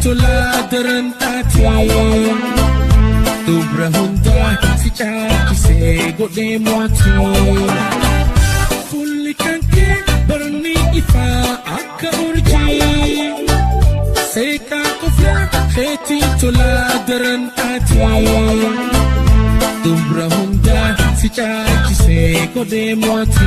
Speaker 13: Tolaa daran taate dubra hundaa si caalchisee godhee mo'ate. Fuulli kan kee barni ifaa akka urjii seeqaa qofaa keetii tolaa daran taate dubra hundaa si caalchisee godhee mo'ate.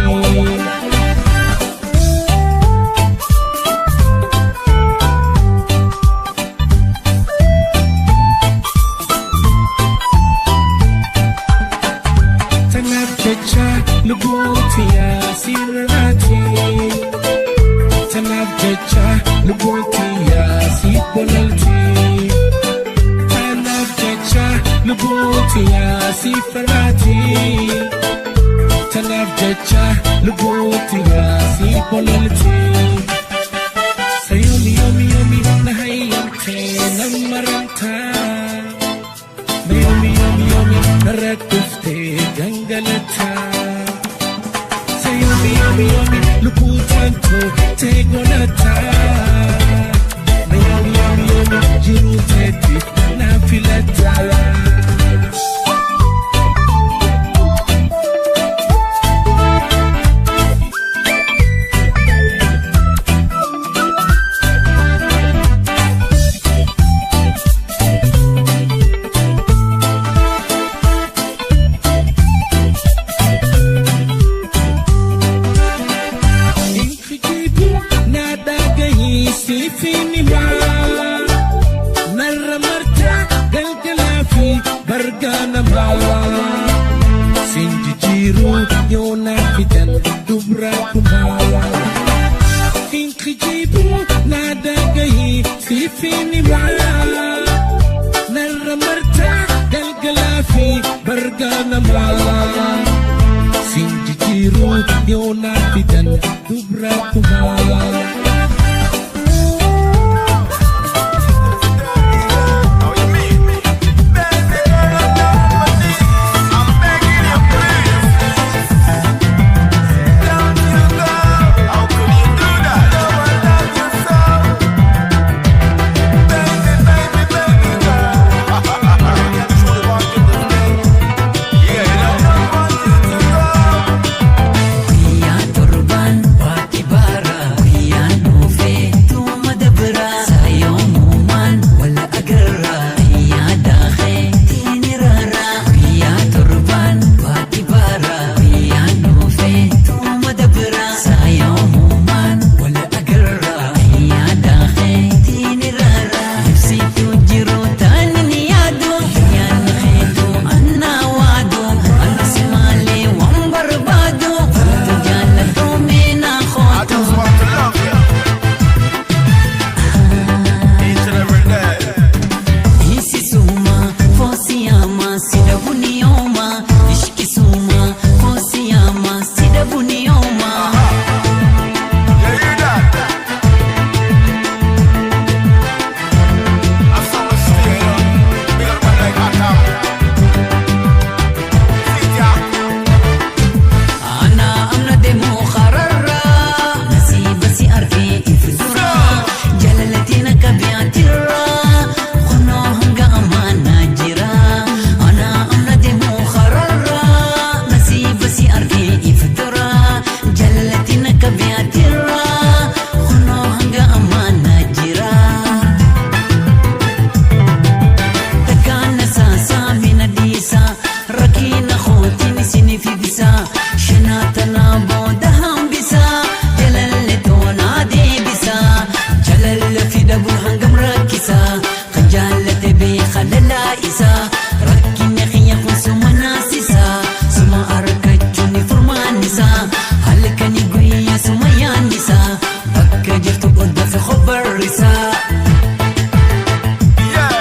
Speaker 13: Tanaaf jecha lubbuutiyaa sirraati. Tanaaf jecha lubbuutiyaa si bolalti. Tanaaf jecha lubbuutiyaa si faraati. Tanaaf jecha lubbuutiyaa si bolalti. Sayomi yomi yomi na hayyamtee nama ramtaa. Yomi yomi yomi narra dhuftee gangalataa. Say yomi yomi yomi lubbuutaan koo ta'e godhataa. Yomi yomi yomi jiruu teetiif na filataa. Inkijibu na dhagahi siifin himaa. Narra martaa galgalaa fi bargaa namaa. Sin jijjiiruu yoo na fidan dubra kumaa. Inkijibu na dhagahi siifin himaa. Narra martaa galgalaa fi bargaa namaa. Sin jijjiiruu yoo na fidan dubra kumaa.
Speaker 14: Guyyaa torban baati bara guyyaan dhufee tuuma dabra saayoomumaan wal agarra guyyaa daakee tiiniraara guyyaa torban baati bara guyyaan dhufee tuuma dabra saayoomumaan wal agarra guyyaa daakee tiiniraara ibsituu jiru taani ni yaadu guyyaan heetu annaa waadu anas malee waan barbaadu Falatu jaalladhu meena
Speaker 15: I just want to love you. Each and every day.
Speaker 14: Isisuma fosiyama sidabuniyoma ishkisuma fosiyama sidabuniyoma.
Speaker 15: You hear that? I saw a stay, you know. Big up man like Atom. See ya.
Speaker 14: Ana amna demu khararra nasiba si arge ifzura jalalatina kabiatirra khno hanga amana jira ana amna demu khararra nasiba si arge ifzura jalalatina kabiatirra khno hanga amana jira Takana sasa mina disa rakina khotin sinifi bisa shanatana boda hambisa jalalle tona debisa jalalle fidabu hangam rakisa khajalate be khalala isa rakkina khiya khusuma nasisa suma arkachuni furmanisa halkani guyya suma yaanisa bakka jirtu odda fi khobarisa.
Speaker 15: Yeah.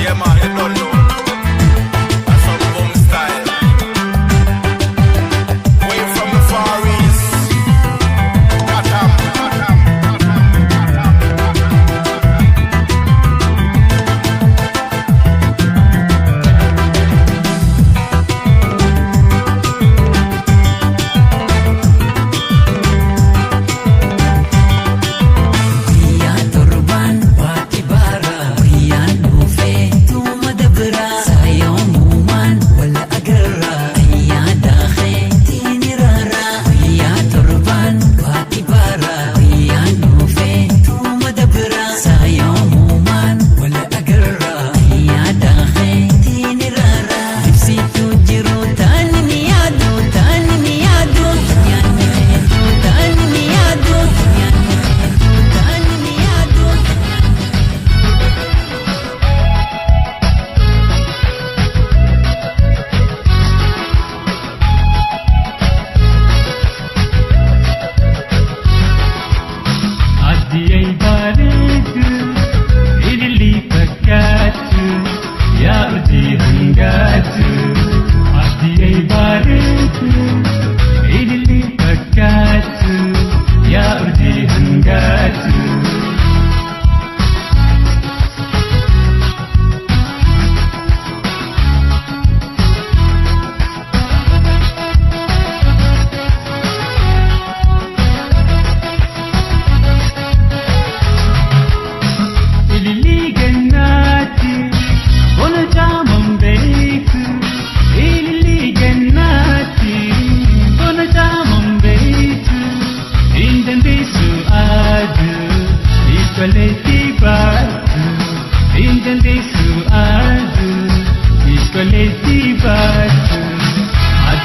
Speaker 15: Yeah, man, you don't know. That's how boom style.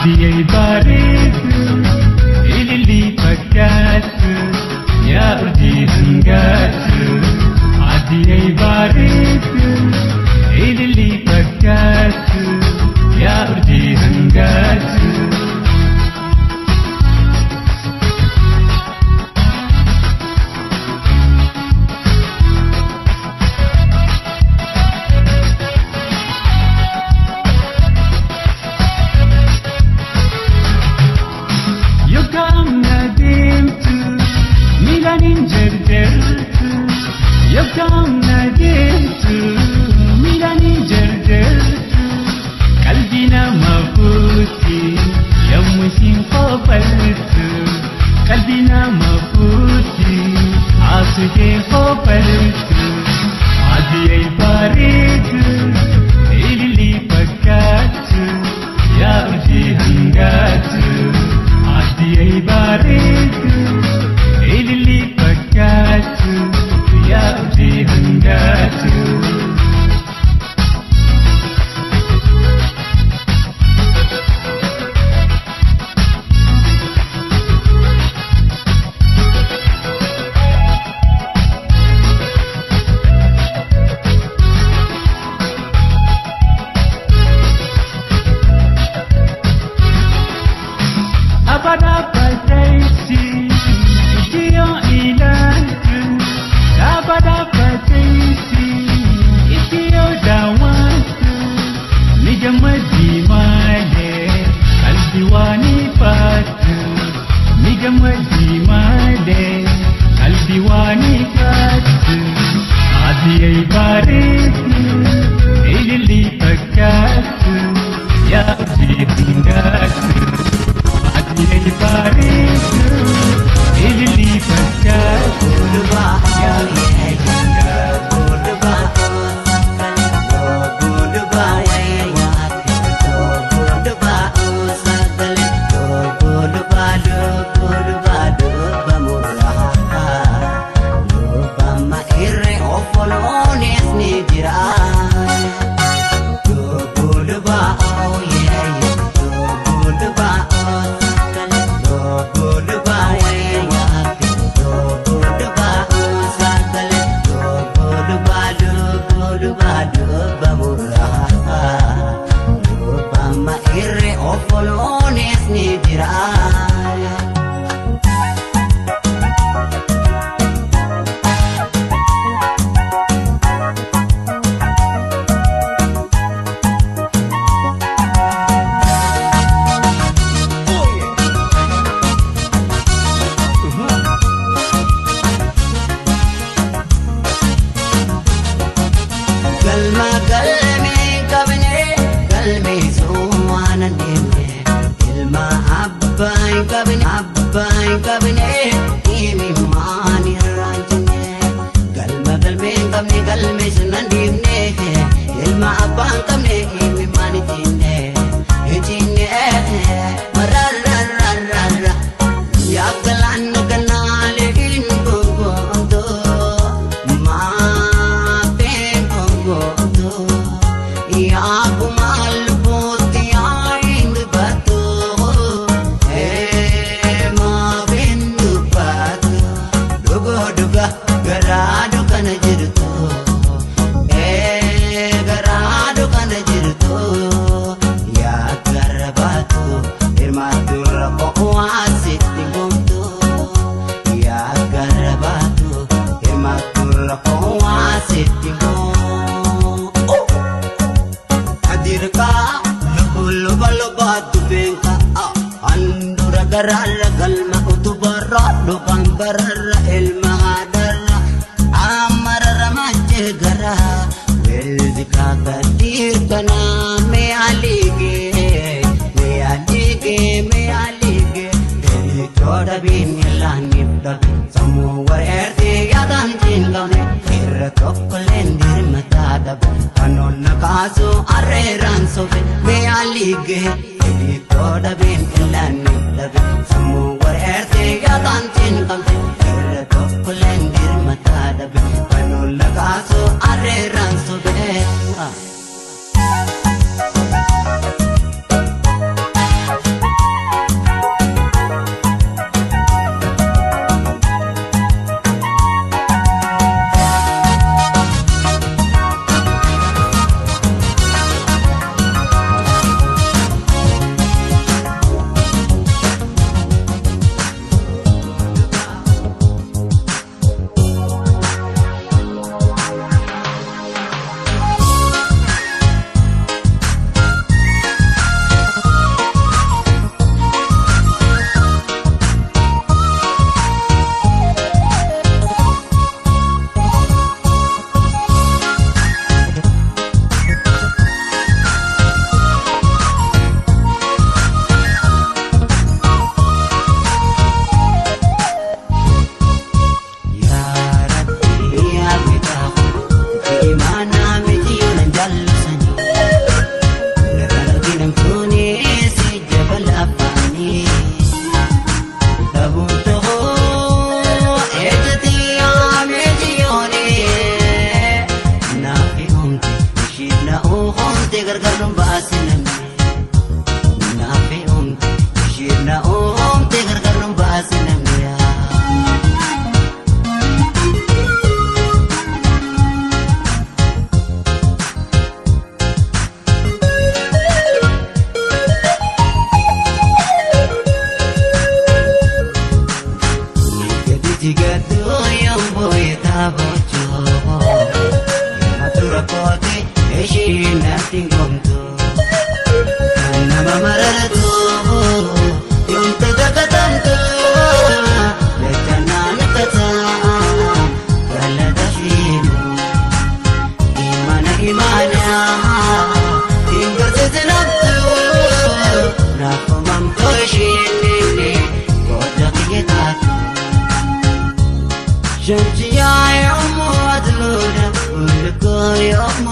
Speaker 7: Adiyee bareedu ililii fakkaatu yaa urjii hangaatu. Adiyee bareedu ililii fakkaatu yaa urjii hangaatu. Yookaan na deemtu miilaan hin jarjartu. Yookaan na deemtu miilaan hin jarjartu. Qalbii nama fuuti yommuu isiin kofaltu. Qalbii nama fuuti haasutee kofaltu. Adiyee bareedu ililii fakkaatu yaa urjii hangaatu. Adiyee bareedu ililii fakkaatu yaa urjii hangaatu. Abada pataisi itiyo ilantu. Abada pataisi itiyo dawantu. Nigamadi male qalbi wani fatu. Nigamadi male qalbi wani fatu. Adiyee bareedu ililii fakkaatu yaa urjii hangaatu. Adiyee bareedu ililii fakkaatu yaa urjii hangaatu.
Speaker 11: Galma galmee qabne galmee soowwan deemne ilma abbaa hin qabne abbaa hin qabne himi maan irraan jenne galma galmee hin qabne galmee sunan deemne ilma abbaa hin qabne himi maan jenne jenne marararararra yaa galaana ganaalee hin gongoonto maafeen gongoonto yaa kumaal bootti yaa hin dubbattu maafeen dubbattu dhugoo dhuga garaa dukkana jirtu garaa dukkana jirtu yaa gara baatu hirmaattu rakkoo asitti gomtu yaa gara baatu hirmaattu rakkoo asitti gomtu. Adirka luba luba dubeenka handura gararra galma utubarra dhugaan bararra ilma haadharra amararra maachee gara weeldikaa gadiirkana mee aligee mee aligee mee aligee Toda biinilaaniif dhabe sammuu wareertee yaadaan cinqabne irra tokko leendir mataa dhabe kanoonna kaasu arreeraan sofe mee aligee toda biinilaaniif dhabe sammuu wareertee yaadaan cinqabne irra tokko leendir mataa dhabe kanoonna kaasu arreeraan sofe.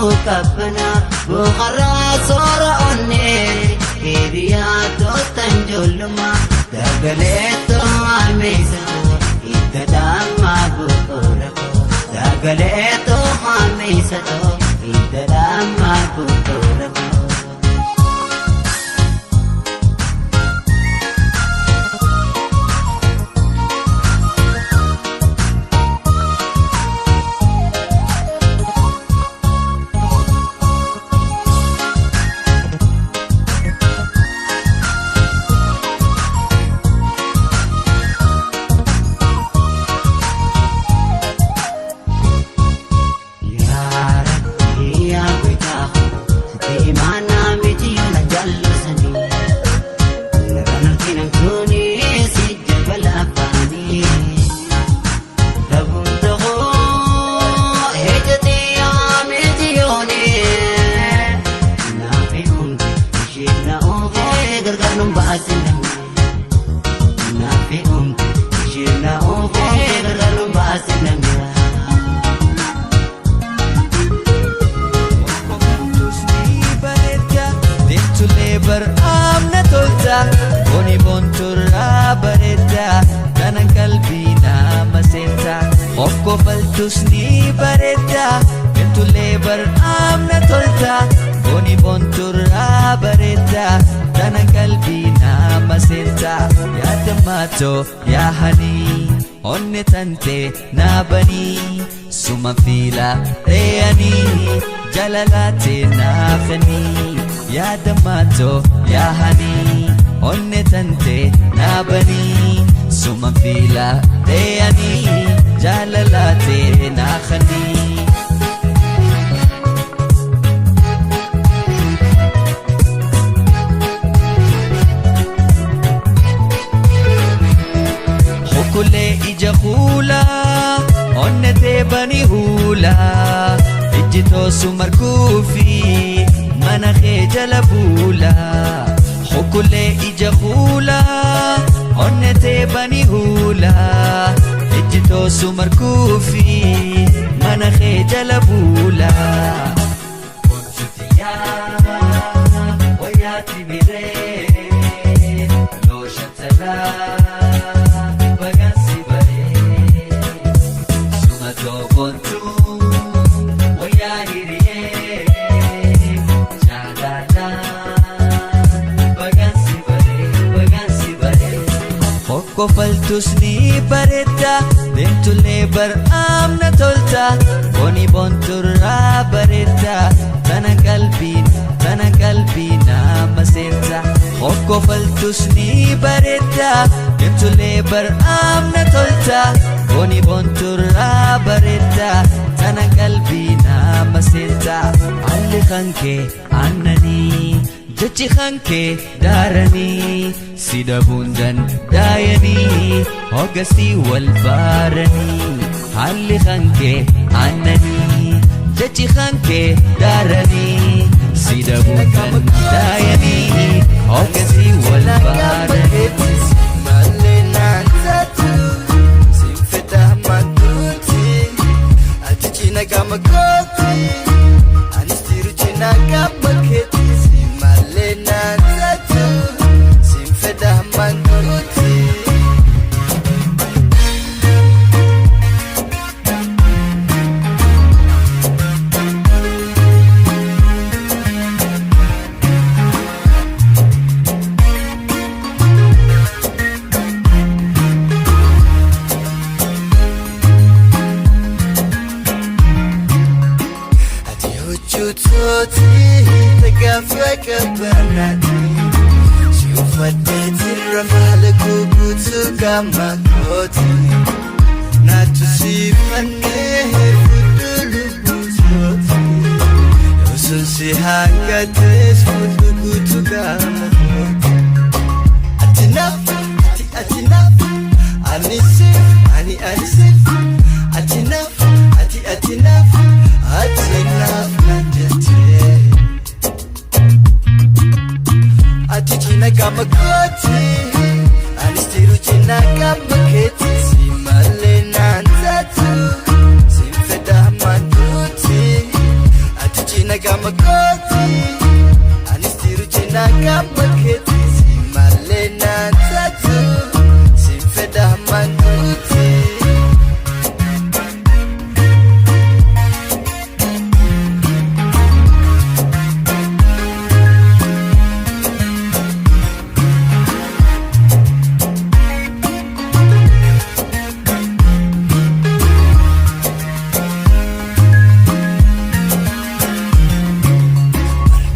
Speaker 11: Qabbana boqarraa soora onnee hiriyaa tootan ijoollummaa dagaleetoo ameessatoo itti dammaa bu'uura koo dagaleetoo ameessatoo itti dammaa bu'uura koo.
Speaker 16: Yaahanii onne tante naabanii suma fiila reeyanii jalalaate naafanii yaada maatoo yaahanii onne tante naabanii suma fiila reeyanii jalalaate naafanii. Kulee ija kuulaa onne teebani huulaa ijji toosu markuufi mana kee jala buulaa. Kulee ija kuulaa onne teebani huulaa ijji toosu markuufi mana kee jala buulaa. Bontuutiyaa wayyaati miree loosha talaa. Kofaltus ni bareeda deemtullee bar'aamna tolta booni boonturraa bareeda tana qalbiin tana qalbii nama seenta. Kofaltus ni bareeda deemtullee bar'aamna tolta booni boonturraa bareeda tana qalbii nama seenta. Alli kankee aannanii. Jechi kankee daaranii si dhabuun dandaayanii hoggasii wal baaranii haalli kankee aannanii jechi kankee daaranii si dhabuun dandaayanii hoggasii wal baaranii.
Speaker 5: Malee naan taatu si fedha mantuuti ati cina gama kooti anis jiru cina gama keeti. qaama kooti, anis jiru cinaa qaama keeti. Si malee naan taatu, si fedha hammaan duuti.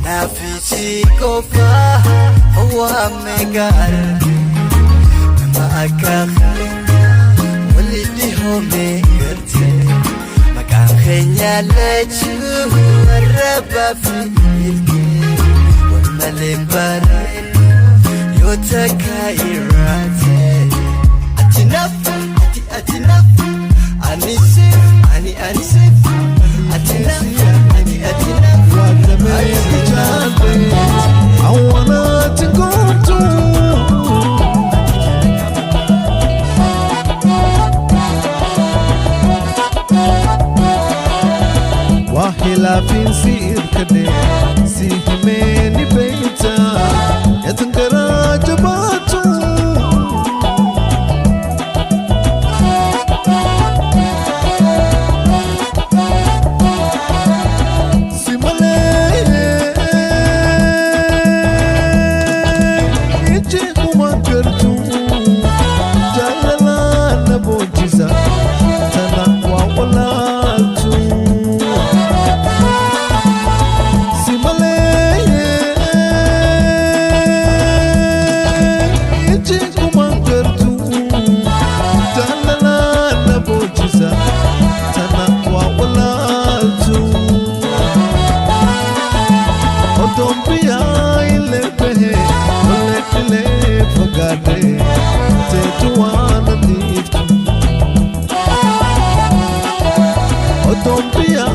Speaker 5: Naafichi qofa waame gaarate, nama akka walitti hoome garte, maqaan keenya lachuu arrabaa fi ilkee wal malee bareedu yoo takka irraate. Ati naaf, ati ati naaf, ani siif, ani ani siif, ati naaf, ati ati naaf.
Speaker 13: I wanna to go to. Wahila fin si irkade si himeni beita yatangara jabatu. Si malee ijji kuma gartuu jaalala na boojisa tana waa walaaltu. Si malee ijji kuma gartuu jaalala na boojisa tana waa walaaltu. Otombiya ile pehe ole ile fagade tetuana diftu. Otombiya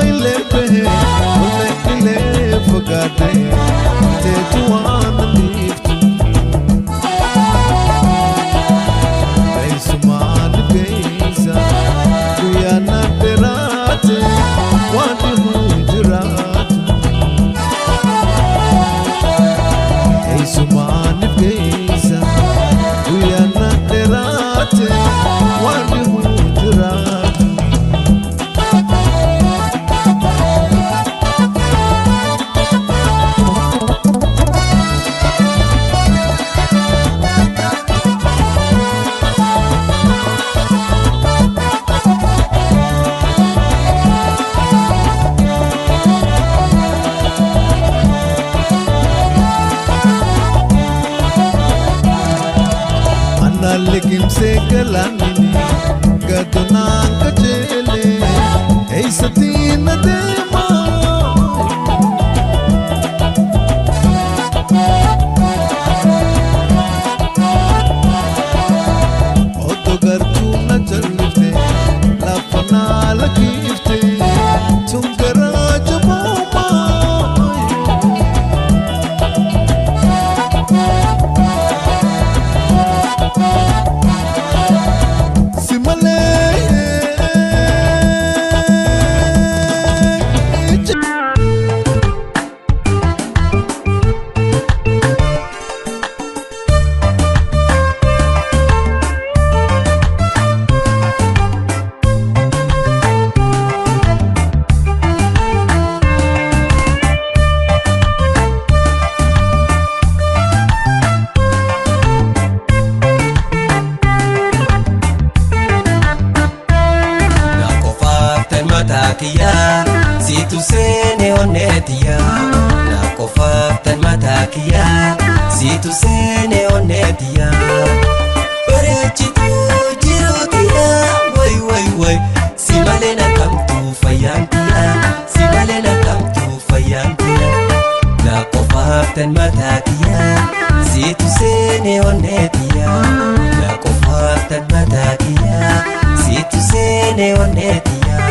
Speaker 13: ile pehe ole ile fagade tetuana diftu. Beisuman geisa kuyana derate wadi hujuratu. Eisumaan geessa guyyaana dheeraate waan jiraatu. Anaan liqimsee galaanini gadonaan qajeele eessatti na deema. Otoo gartuu na jallifte lafa na lakkifte tun garaa jabaama. Si malee
Speaker 12: Na qofaaftan mataa kiyyaa siitu seene onneetiyyaa. Na qofaaftan mataa kiyyaa siitu seene onneetiyyaa. Bareechituu jiruutiyyaa way way way, si malee na kamtuu fayyaan kiyyaa, si malee na kamtuu fayyaan kiyyaa. Na qofaaftan mataa kiyyaa siitu seene onneetiyyaa. Na qofaaftan mataa kiyyaa siitu seene onneetiyyaa.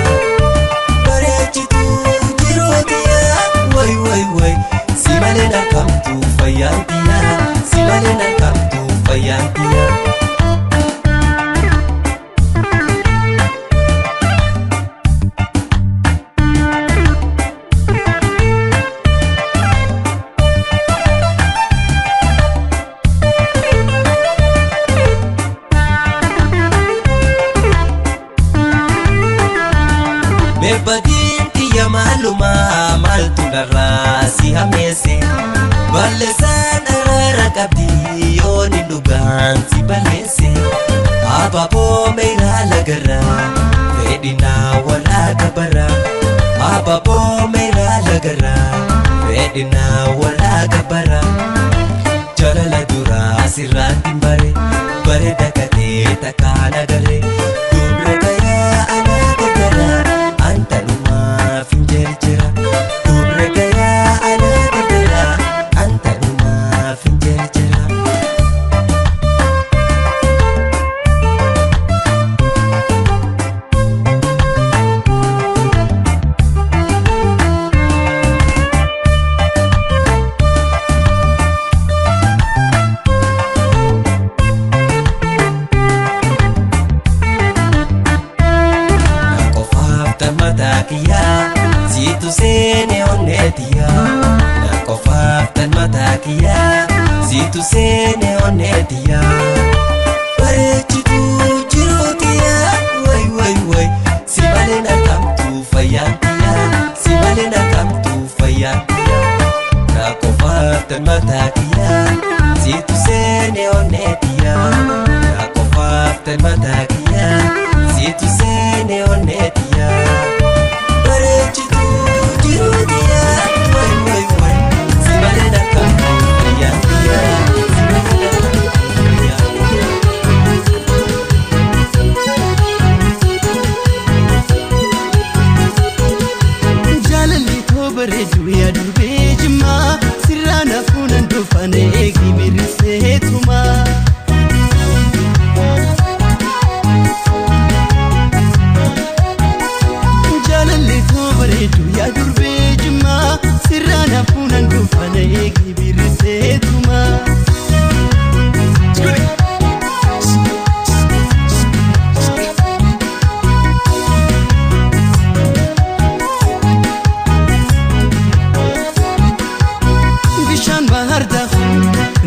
Speaker 12: Bareechituu jiruutiyyaa way way way, si malee na kamtuu fayyaan kiyyaa, si malee na kamtuu fayyaan kiyyaa. Balleessaan araara qabdi yoon dhugaan si balleesse. Abaaboo meeraa lagarraa fedhinaa warraa gabaraa. Abaaboo meeraa lagarraa fedhinaa warraa gabaraa. Jaalala duraa asirratti bare bare dakatee takkaan agarree. Dubra garaa anaa gargaraa antanumaaf hin jira. Dubra garaa anaa gargaraa antanumaaf hin jira. Siitu seene onneetiyaa na qofaaf tan mataa kiyyaa siitu seene onneetiyaa bareechituu jiruutiyaa way way way si malee na kamtuu fayyaan kiyyaa si malee na kamtuu fayyaan kiyyaa na qofaaf tan mataa kiyyaa siitu seene onneetiyaa na qofaaf tan mataa kiyyaa siitu seene onneetiyaa.
Speaker 5: Jaalalli too bareedu yaa durbee jimmaa sirraa nafuunan dhufanee eegi birriseetumaa. Jaalalli too bareedu yaa durbee jimmaa sirraa nafuunan dhufanee eegi birriseetumaa. Bishaan bahar daaku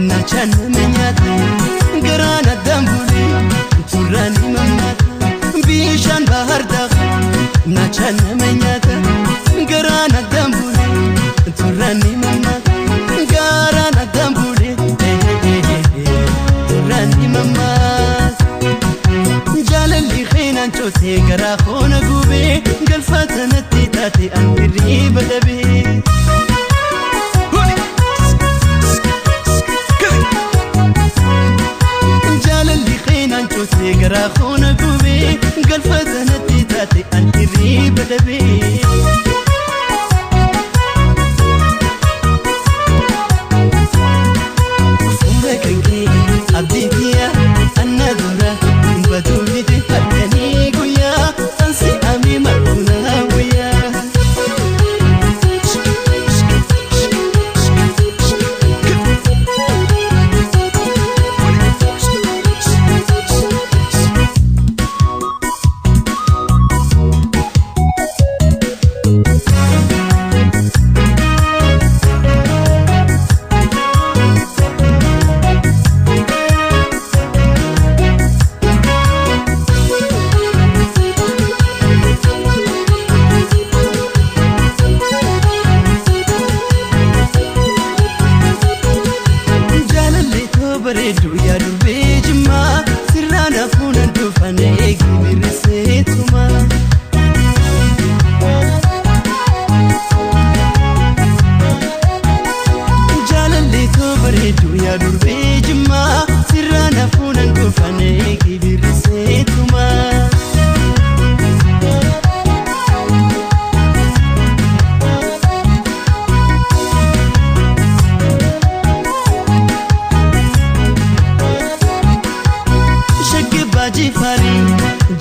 Speaker 5: naachaan nama nyaata garaan addaan bulee turraan himamaata. Bishaan bahar daaku naachaan nama nyaata garaan addaan bulee turraan himamaata. Garaan addaan bulee turraan himamaata. Jaalalli qeenaan cootee garaa koona gubee galfata natti taate an hirriba dhabee. Jaalalli qeenaan cootee garaa koona gubee galfata natti taate an hirriba dhabee. Fuula kan kee abdii kiyya anna dura baduu miti halkanii guyyaa ansi amii mar'uuna wayyaa. Jaalalli too bareedu yaa durbee jimmaa sirraa nafuunan dhufanee eegi birriseetumaa. Jaalalli too bareedu yaa durbee jimmaa sirraa nafuunan dhufanee eegi birriseetumaa. Shagge baajii faarii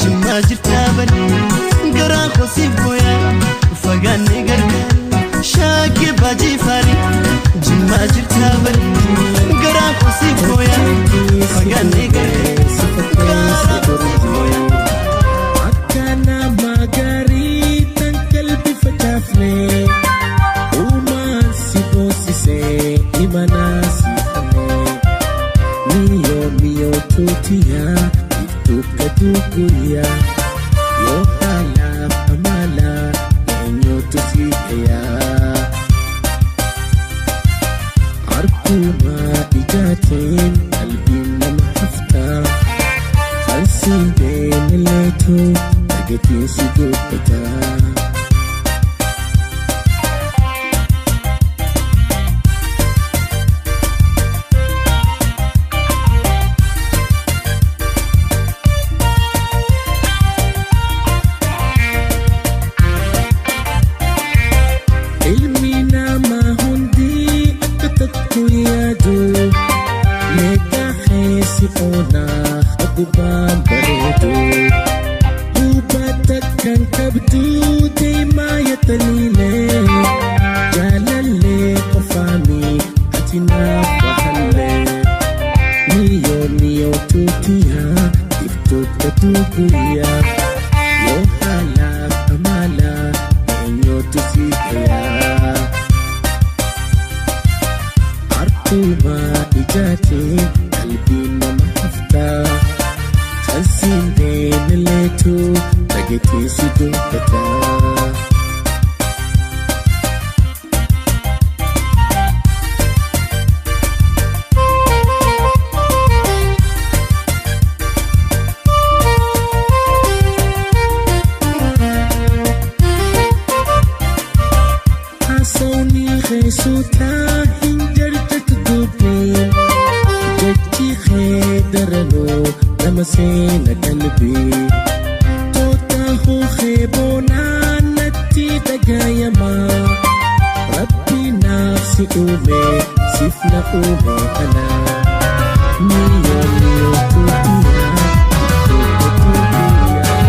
Speaker 5: jimmaa jirtaa bari garaan kosiif gooyaa fagaannee gargaara. Shagge baajii faarii jimmaa jirtaa bari garaan kosiif gooyaa fagaannee gargaara. Garaan kosiif gooyaa.
Speaker 13: Akka nama gaarii tan qalbii facaafne uumaan si boonsisee imanaa si hanne miyoo miyoo tootiyaa iftuu gaduu guyyaa yoo haalaaf amala eenyutu si dhayaa. dhageettiin si dubbata. Ilmi namaa hundi akka tokko yaadu meeqa keessi oolaa gubbaan bareedu. Hubata kan qabdu deemaa yaataniilee jaalallee qofaami ati naaf wahallee. Miyoo miyoo tuutiyaa iftoota guyyaa yoo haalaaf amala eenyutu si gayaa. Harkuma ijaatiin qalbiin nama haftaa kan siin deemeleetu dhageettiin si dubbata. Haasawni keessutaa hin jarjatu dubbiin jechi kee daranuu nama seena qalbii. Toota hoohee boonaa natti dhagayamaa Rabbi naaf si uume siif na uume ana. Miyoo miyoo tuutiyaa iftoota guyyaa.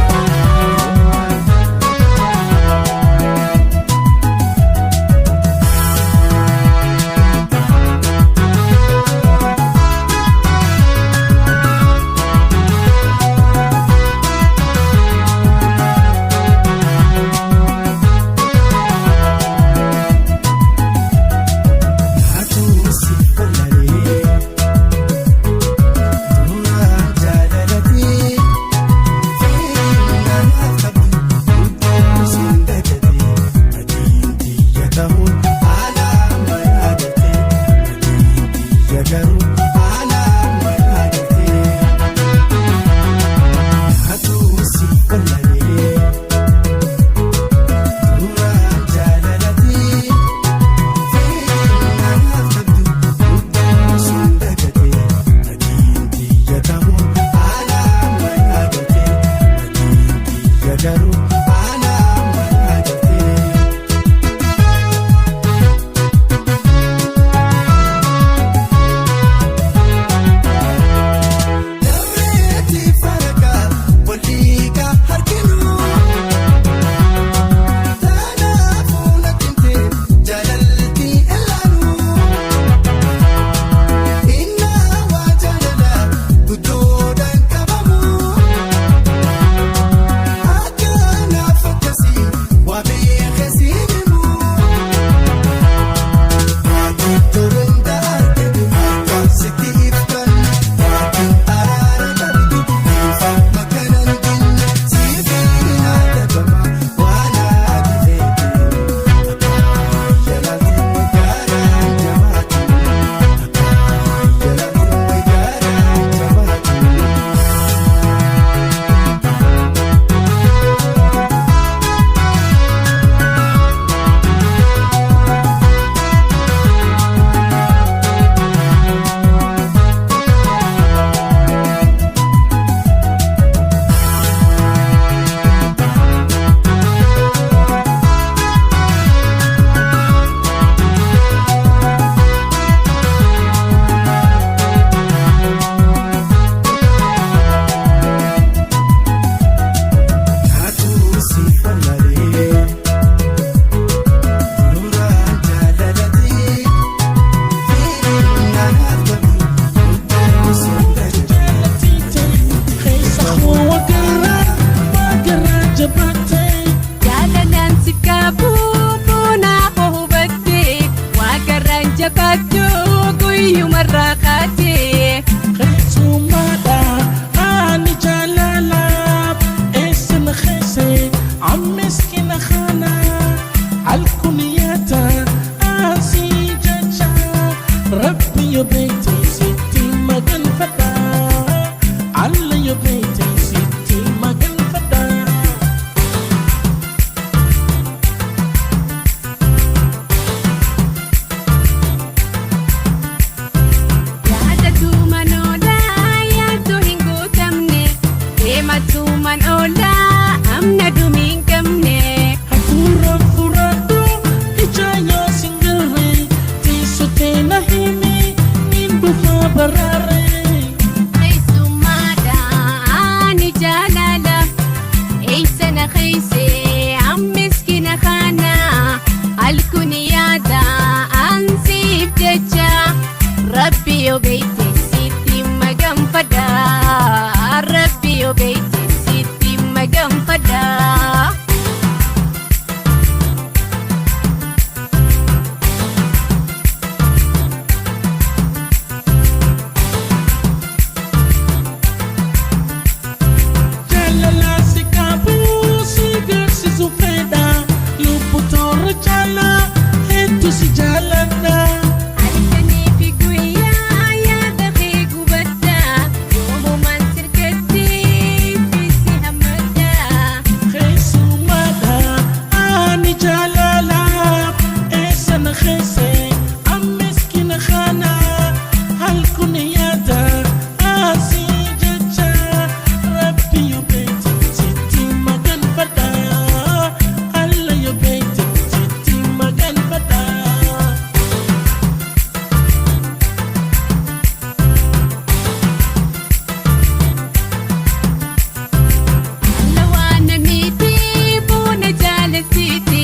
Speaker 13: daraaree.
Speaker 8: Keessummaadhaan jaalala eeysana keeysee ammiskina kana halkun yaada ansiif jecha rabbi yoo beeyte sitti maganfadha rabbi yoo beeyte sitti maganfadha.
Speaker 13: Jaalala si qabu si garsiisu fedha lubbu toora jaalaa hedduu si jaaladha.
Speaker 8: Halkanii fi guyyaa yaada kee gubadha yoomumaan sirkatti si hammadha.
Speaker 13: Keessummaadha ani jaalala eessa na keesse ammiskina kana halkun yaada asii jecha rabbi yoo beekte sitti maganfadha alla yoo beekte sitti maganfadha.
Speaker 8: Lawaana miti buuna jaallattiiti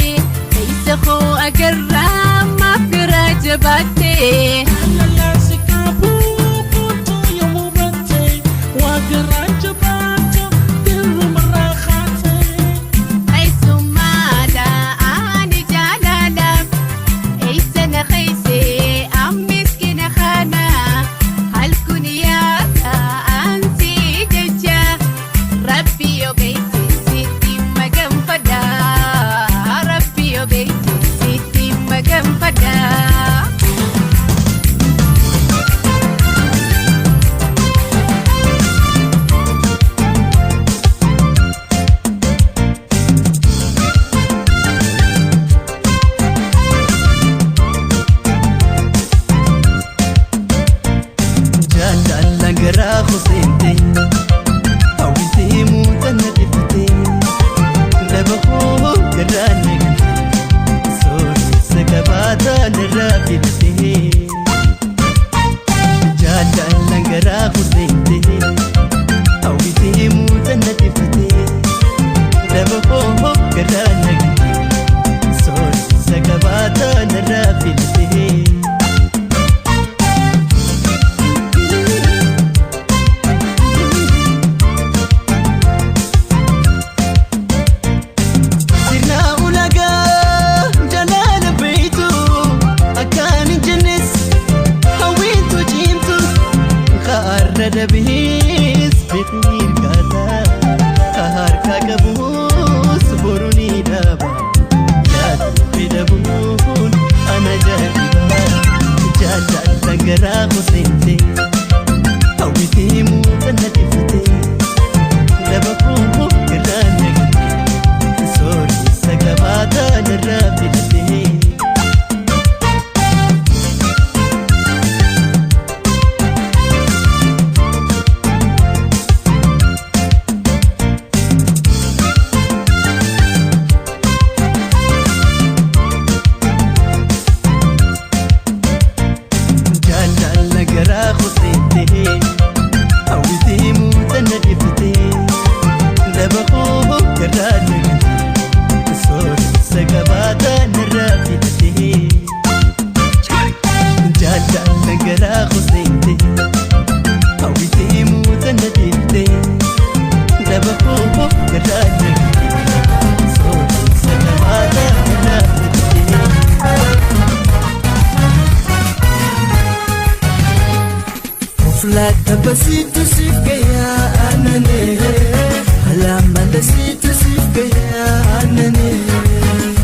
Speaker 8: keessa koo agarraa maaf garaa jabaatte.
Speaker 13: Jaalala si qabu kootu yommuu batte waa garaa jabaatu dirruma raaxaate.
Speaker 8: Keessummaadha ani jaalala eessa na keesse ammiskina kana halkun yaada ansi jecha rabbi yoo beekte sitti maganfadha rabbi yoo beekte sitti maganfadha.
Speaker 5: Jaalala garaa kuseente hawwitee muuxanna dhiftee daba koo garaa nagate sooressa qabaataa narraa filatee. Jaalala garaa kuseente hawwitee muuxanna dhiftee daba koo garaa nagate sooressa qabaataa narraa filatee. Sirna ulagaa jaalala beektu akkaan hin jennes hawwiitu cimtu har'a dabees beekni hirkaata harka qabus boru ni dhaba yaadu fedhabuun ana jaalala jaalala garaa kuseente hawwitee muuxanna dhiftee daba koo irraa nagate. Sooressa qabaataa narraa filatee. Jaalala garaa kuseentee hawwitee muuxanna dhiftee daba koo garaa nagate sooressa qabaataa narraa filatee. Jaalala garaa kuseentee hawwitee muuxanna dhiftee daba koo garaa nagate sooressa qabaataa narraa filatee.
Speaker 16: Oflaata basiitu siif gayyaa aananee alaamala siitu siif gayyaa aananee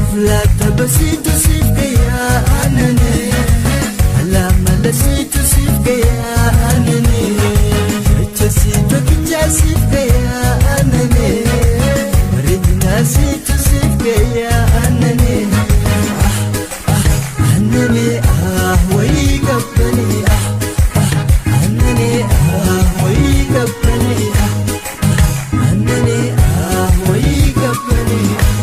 Speaker 16: Oflaata basiitu siif gayyaa aananee alaamala siitu siif gayyaa aananee jecha siitu kichaa siif gayyaa aananee bareedina siitu siif gayyaa aananee aananee ah wayii qabbanee ah. Annani ah wayii qabbanee ah Annani ah wayii qabbanee ah.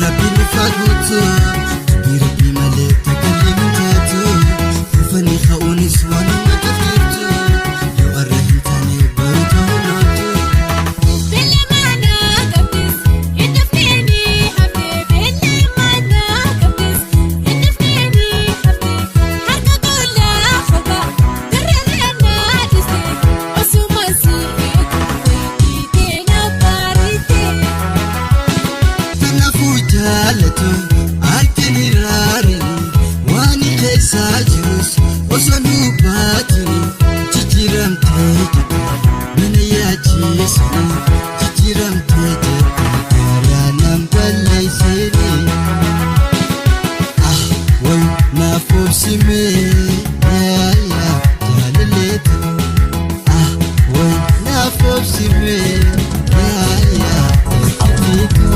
Speaker 5: Rabbiin ifaa guutuu dubbii rabbii malee takallee hin taatu. Kufanii ka'uunis waan uummata jirtu. Yoo har'a hin taane boru ta'uu looltu. Kanaafuu jaalatu harki ni raarani waan keessaa jirus osoo nu baatini jijjiiramtee jirti mana yaachisani jijjiiramtee jirti karaa nam balleessini. Ah way naaf obsimee yaa yaa jaalaleetu ah way naaf obsimee yaa yaa eeggatiitu.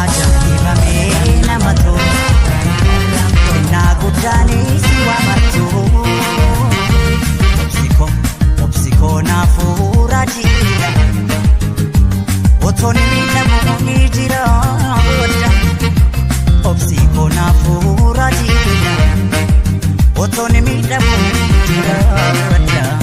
Speaker 11: Ajaa'ibamee nama tolu kennaa guddaanis waamattu obsikoo obsikoo naafuura jira otoon miidhamu ni jira obsikoo naafuura jira otoon miidhamu ni jira.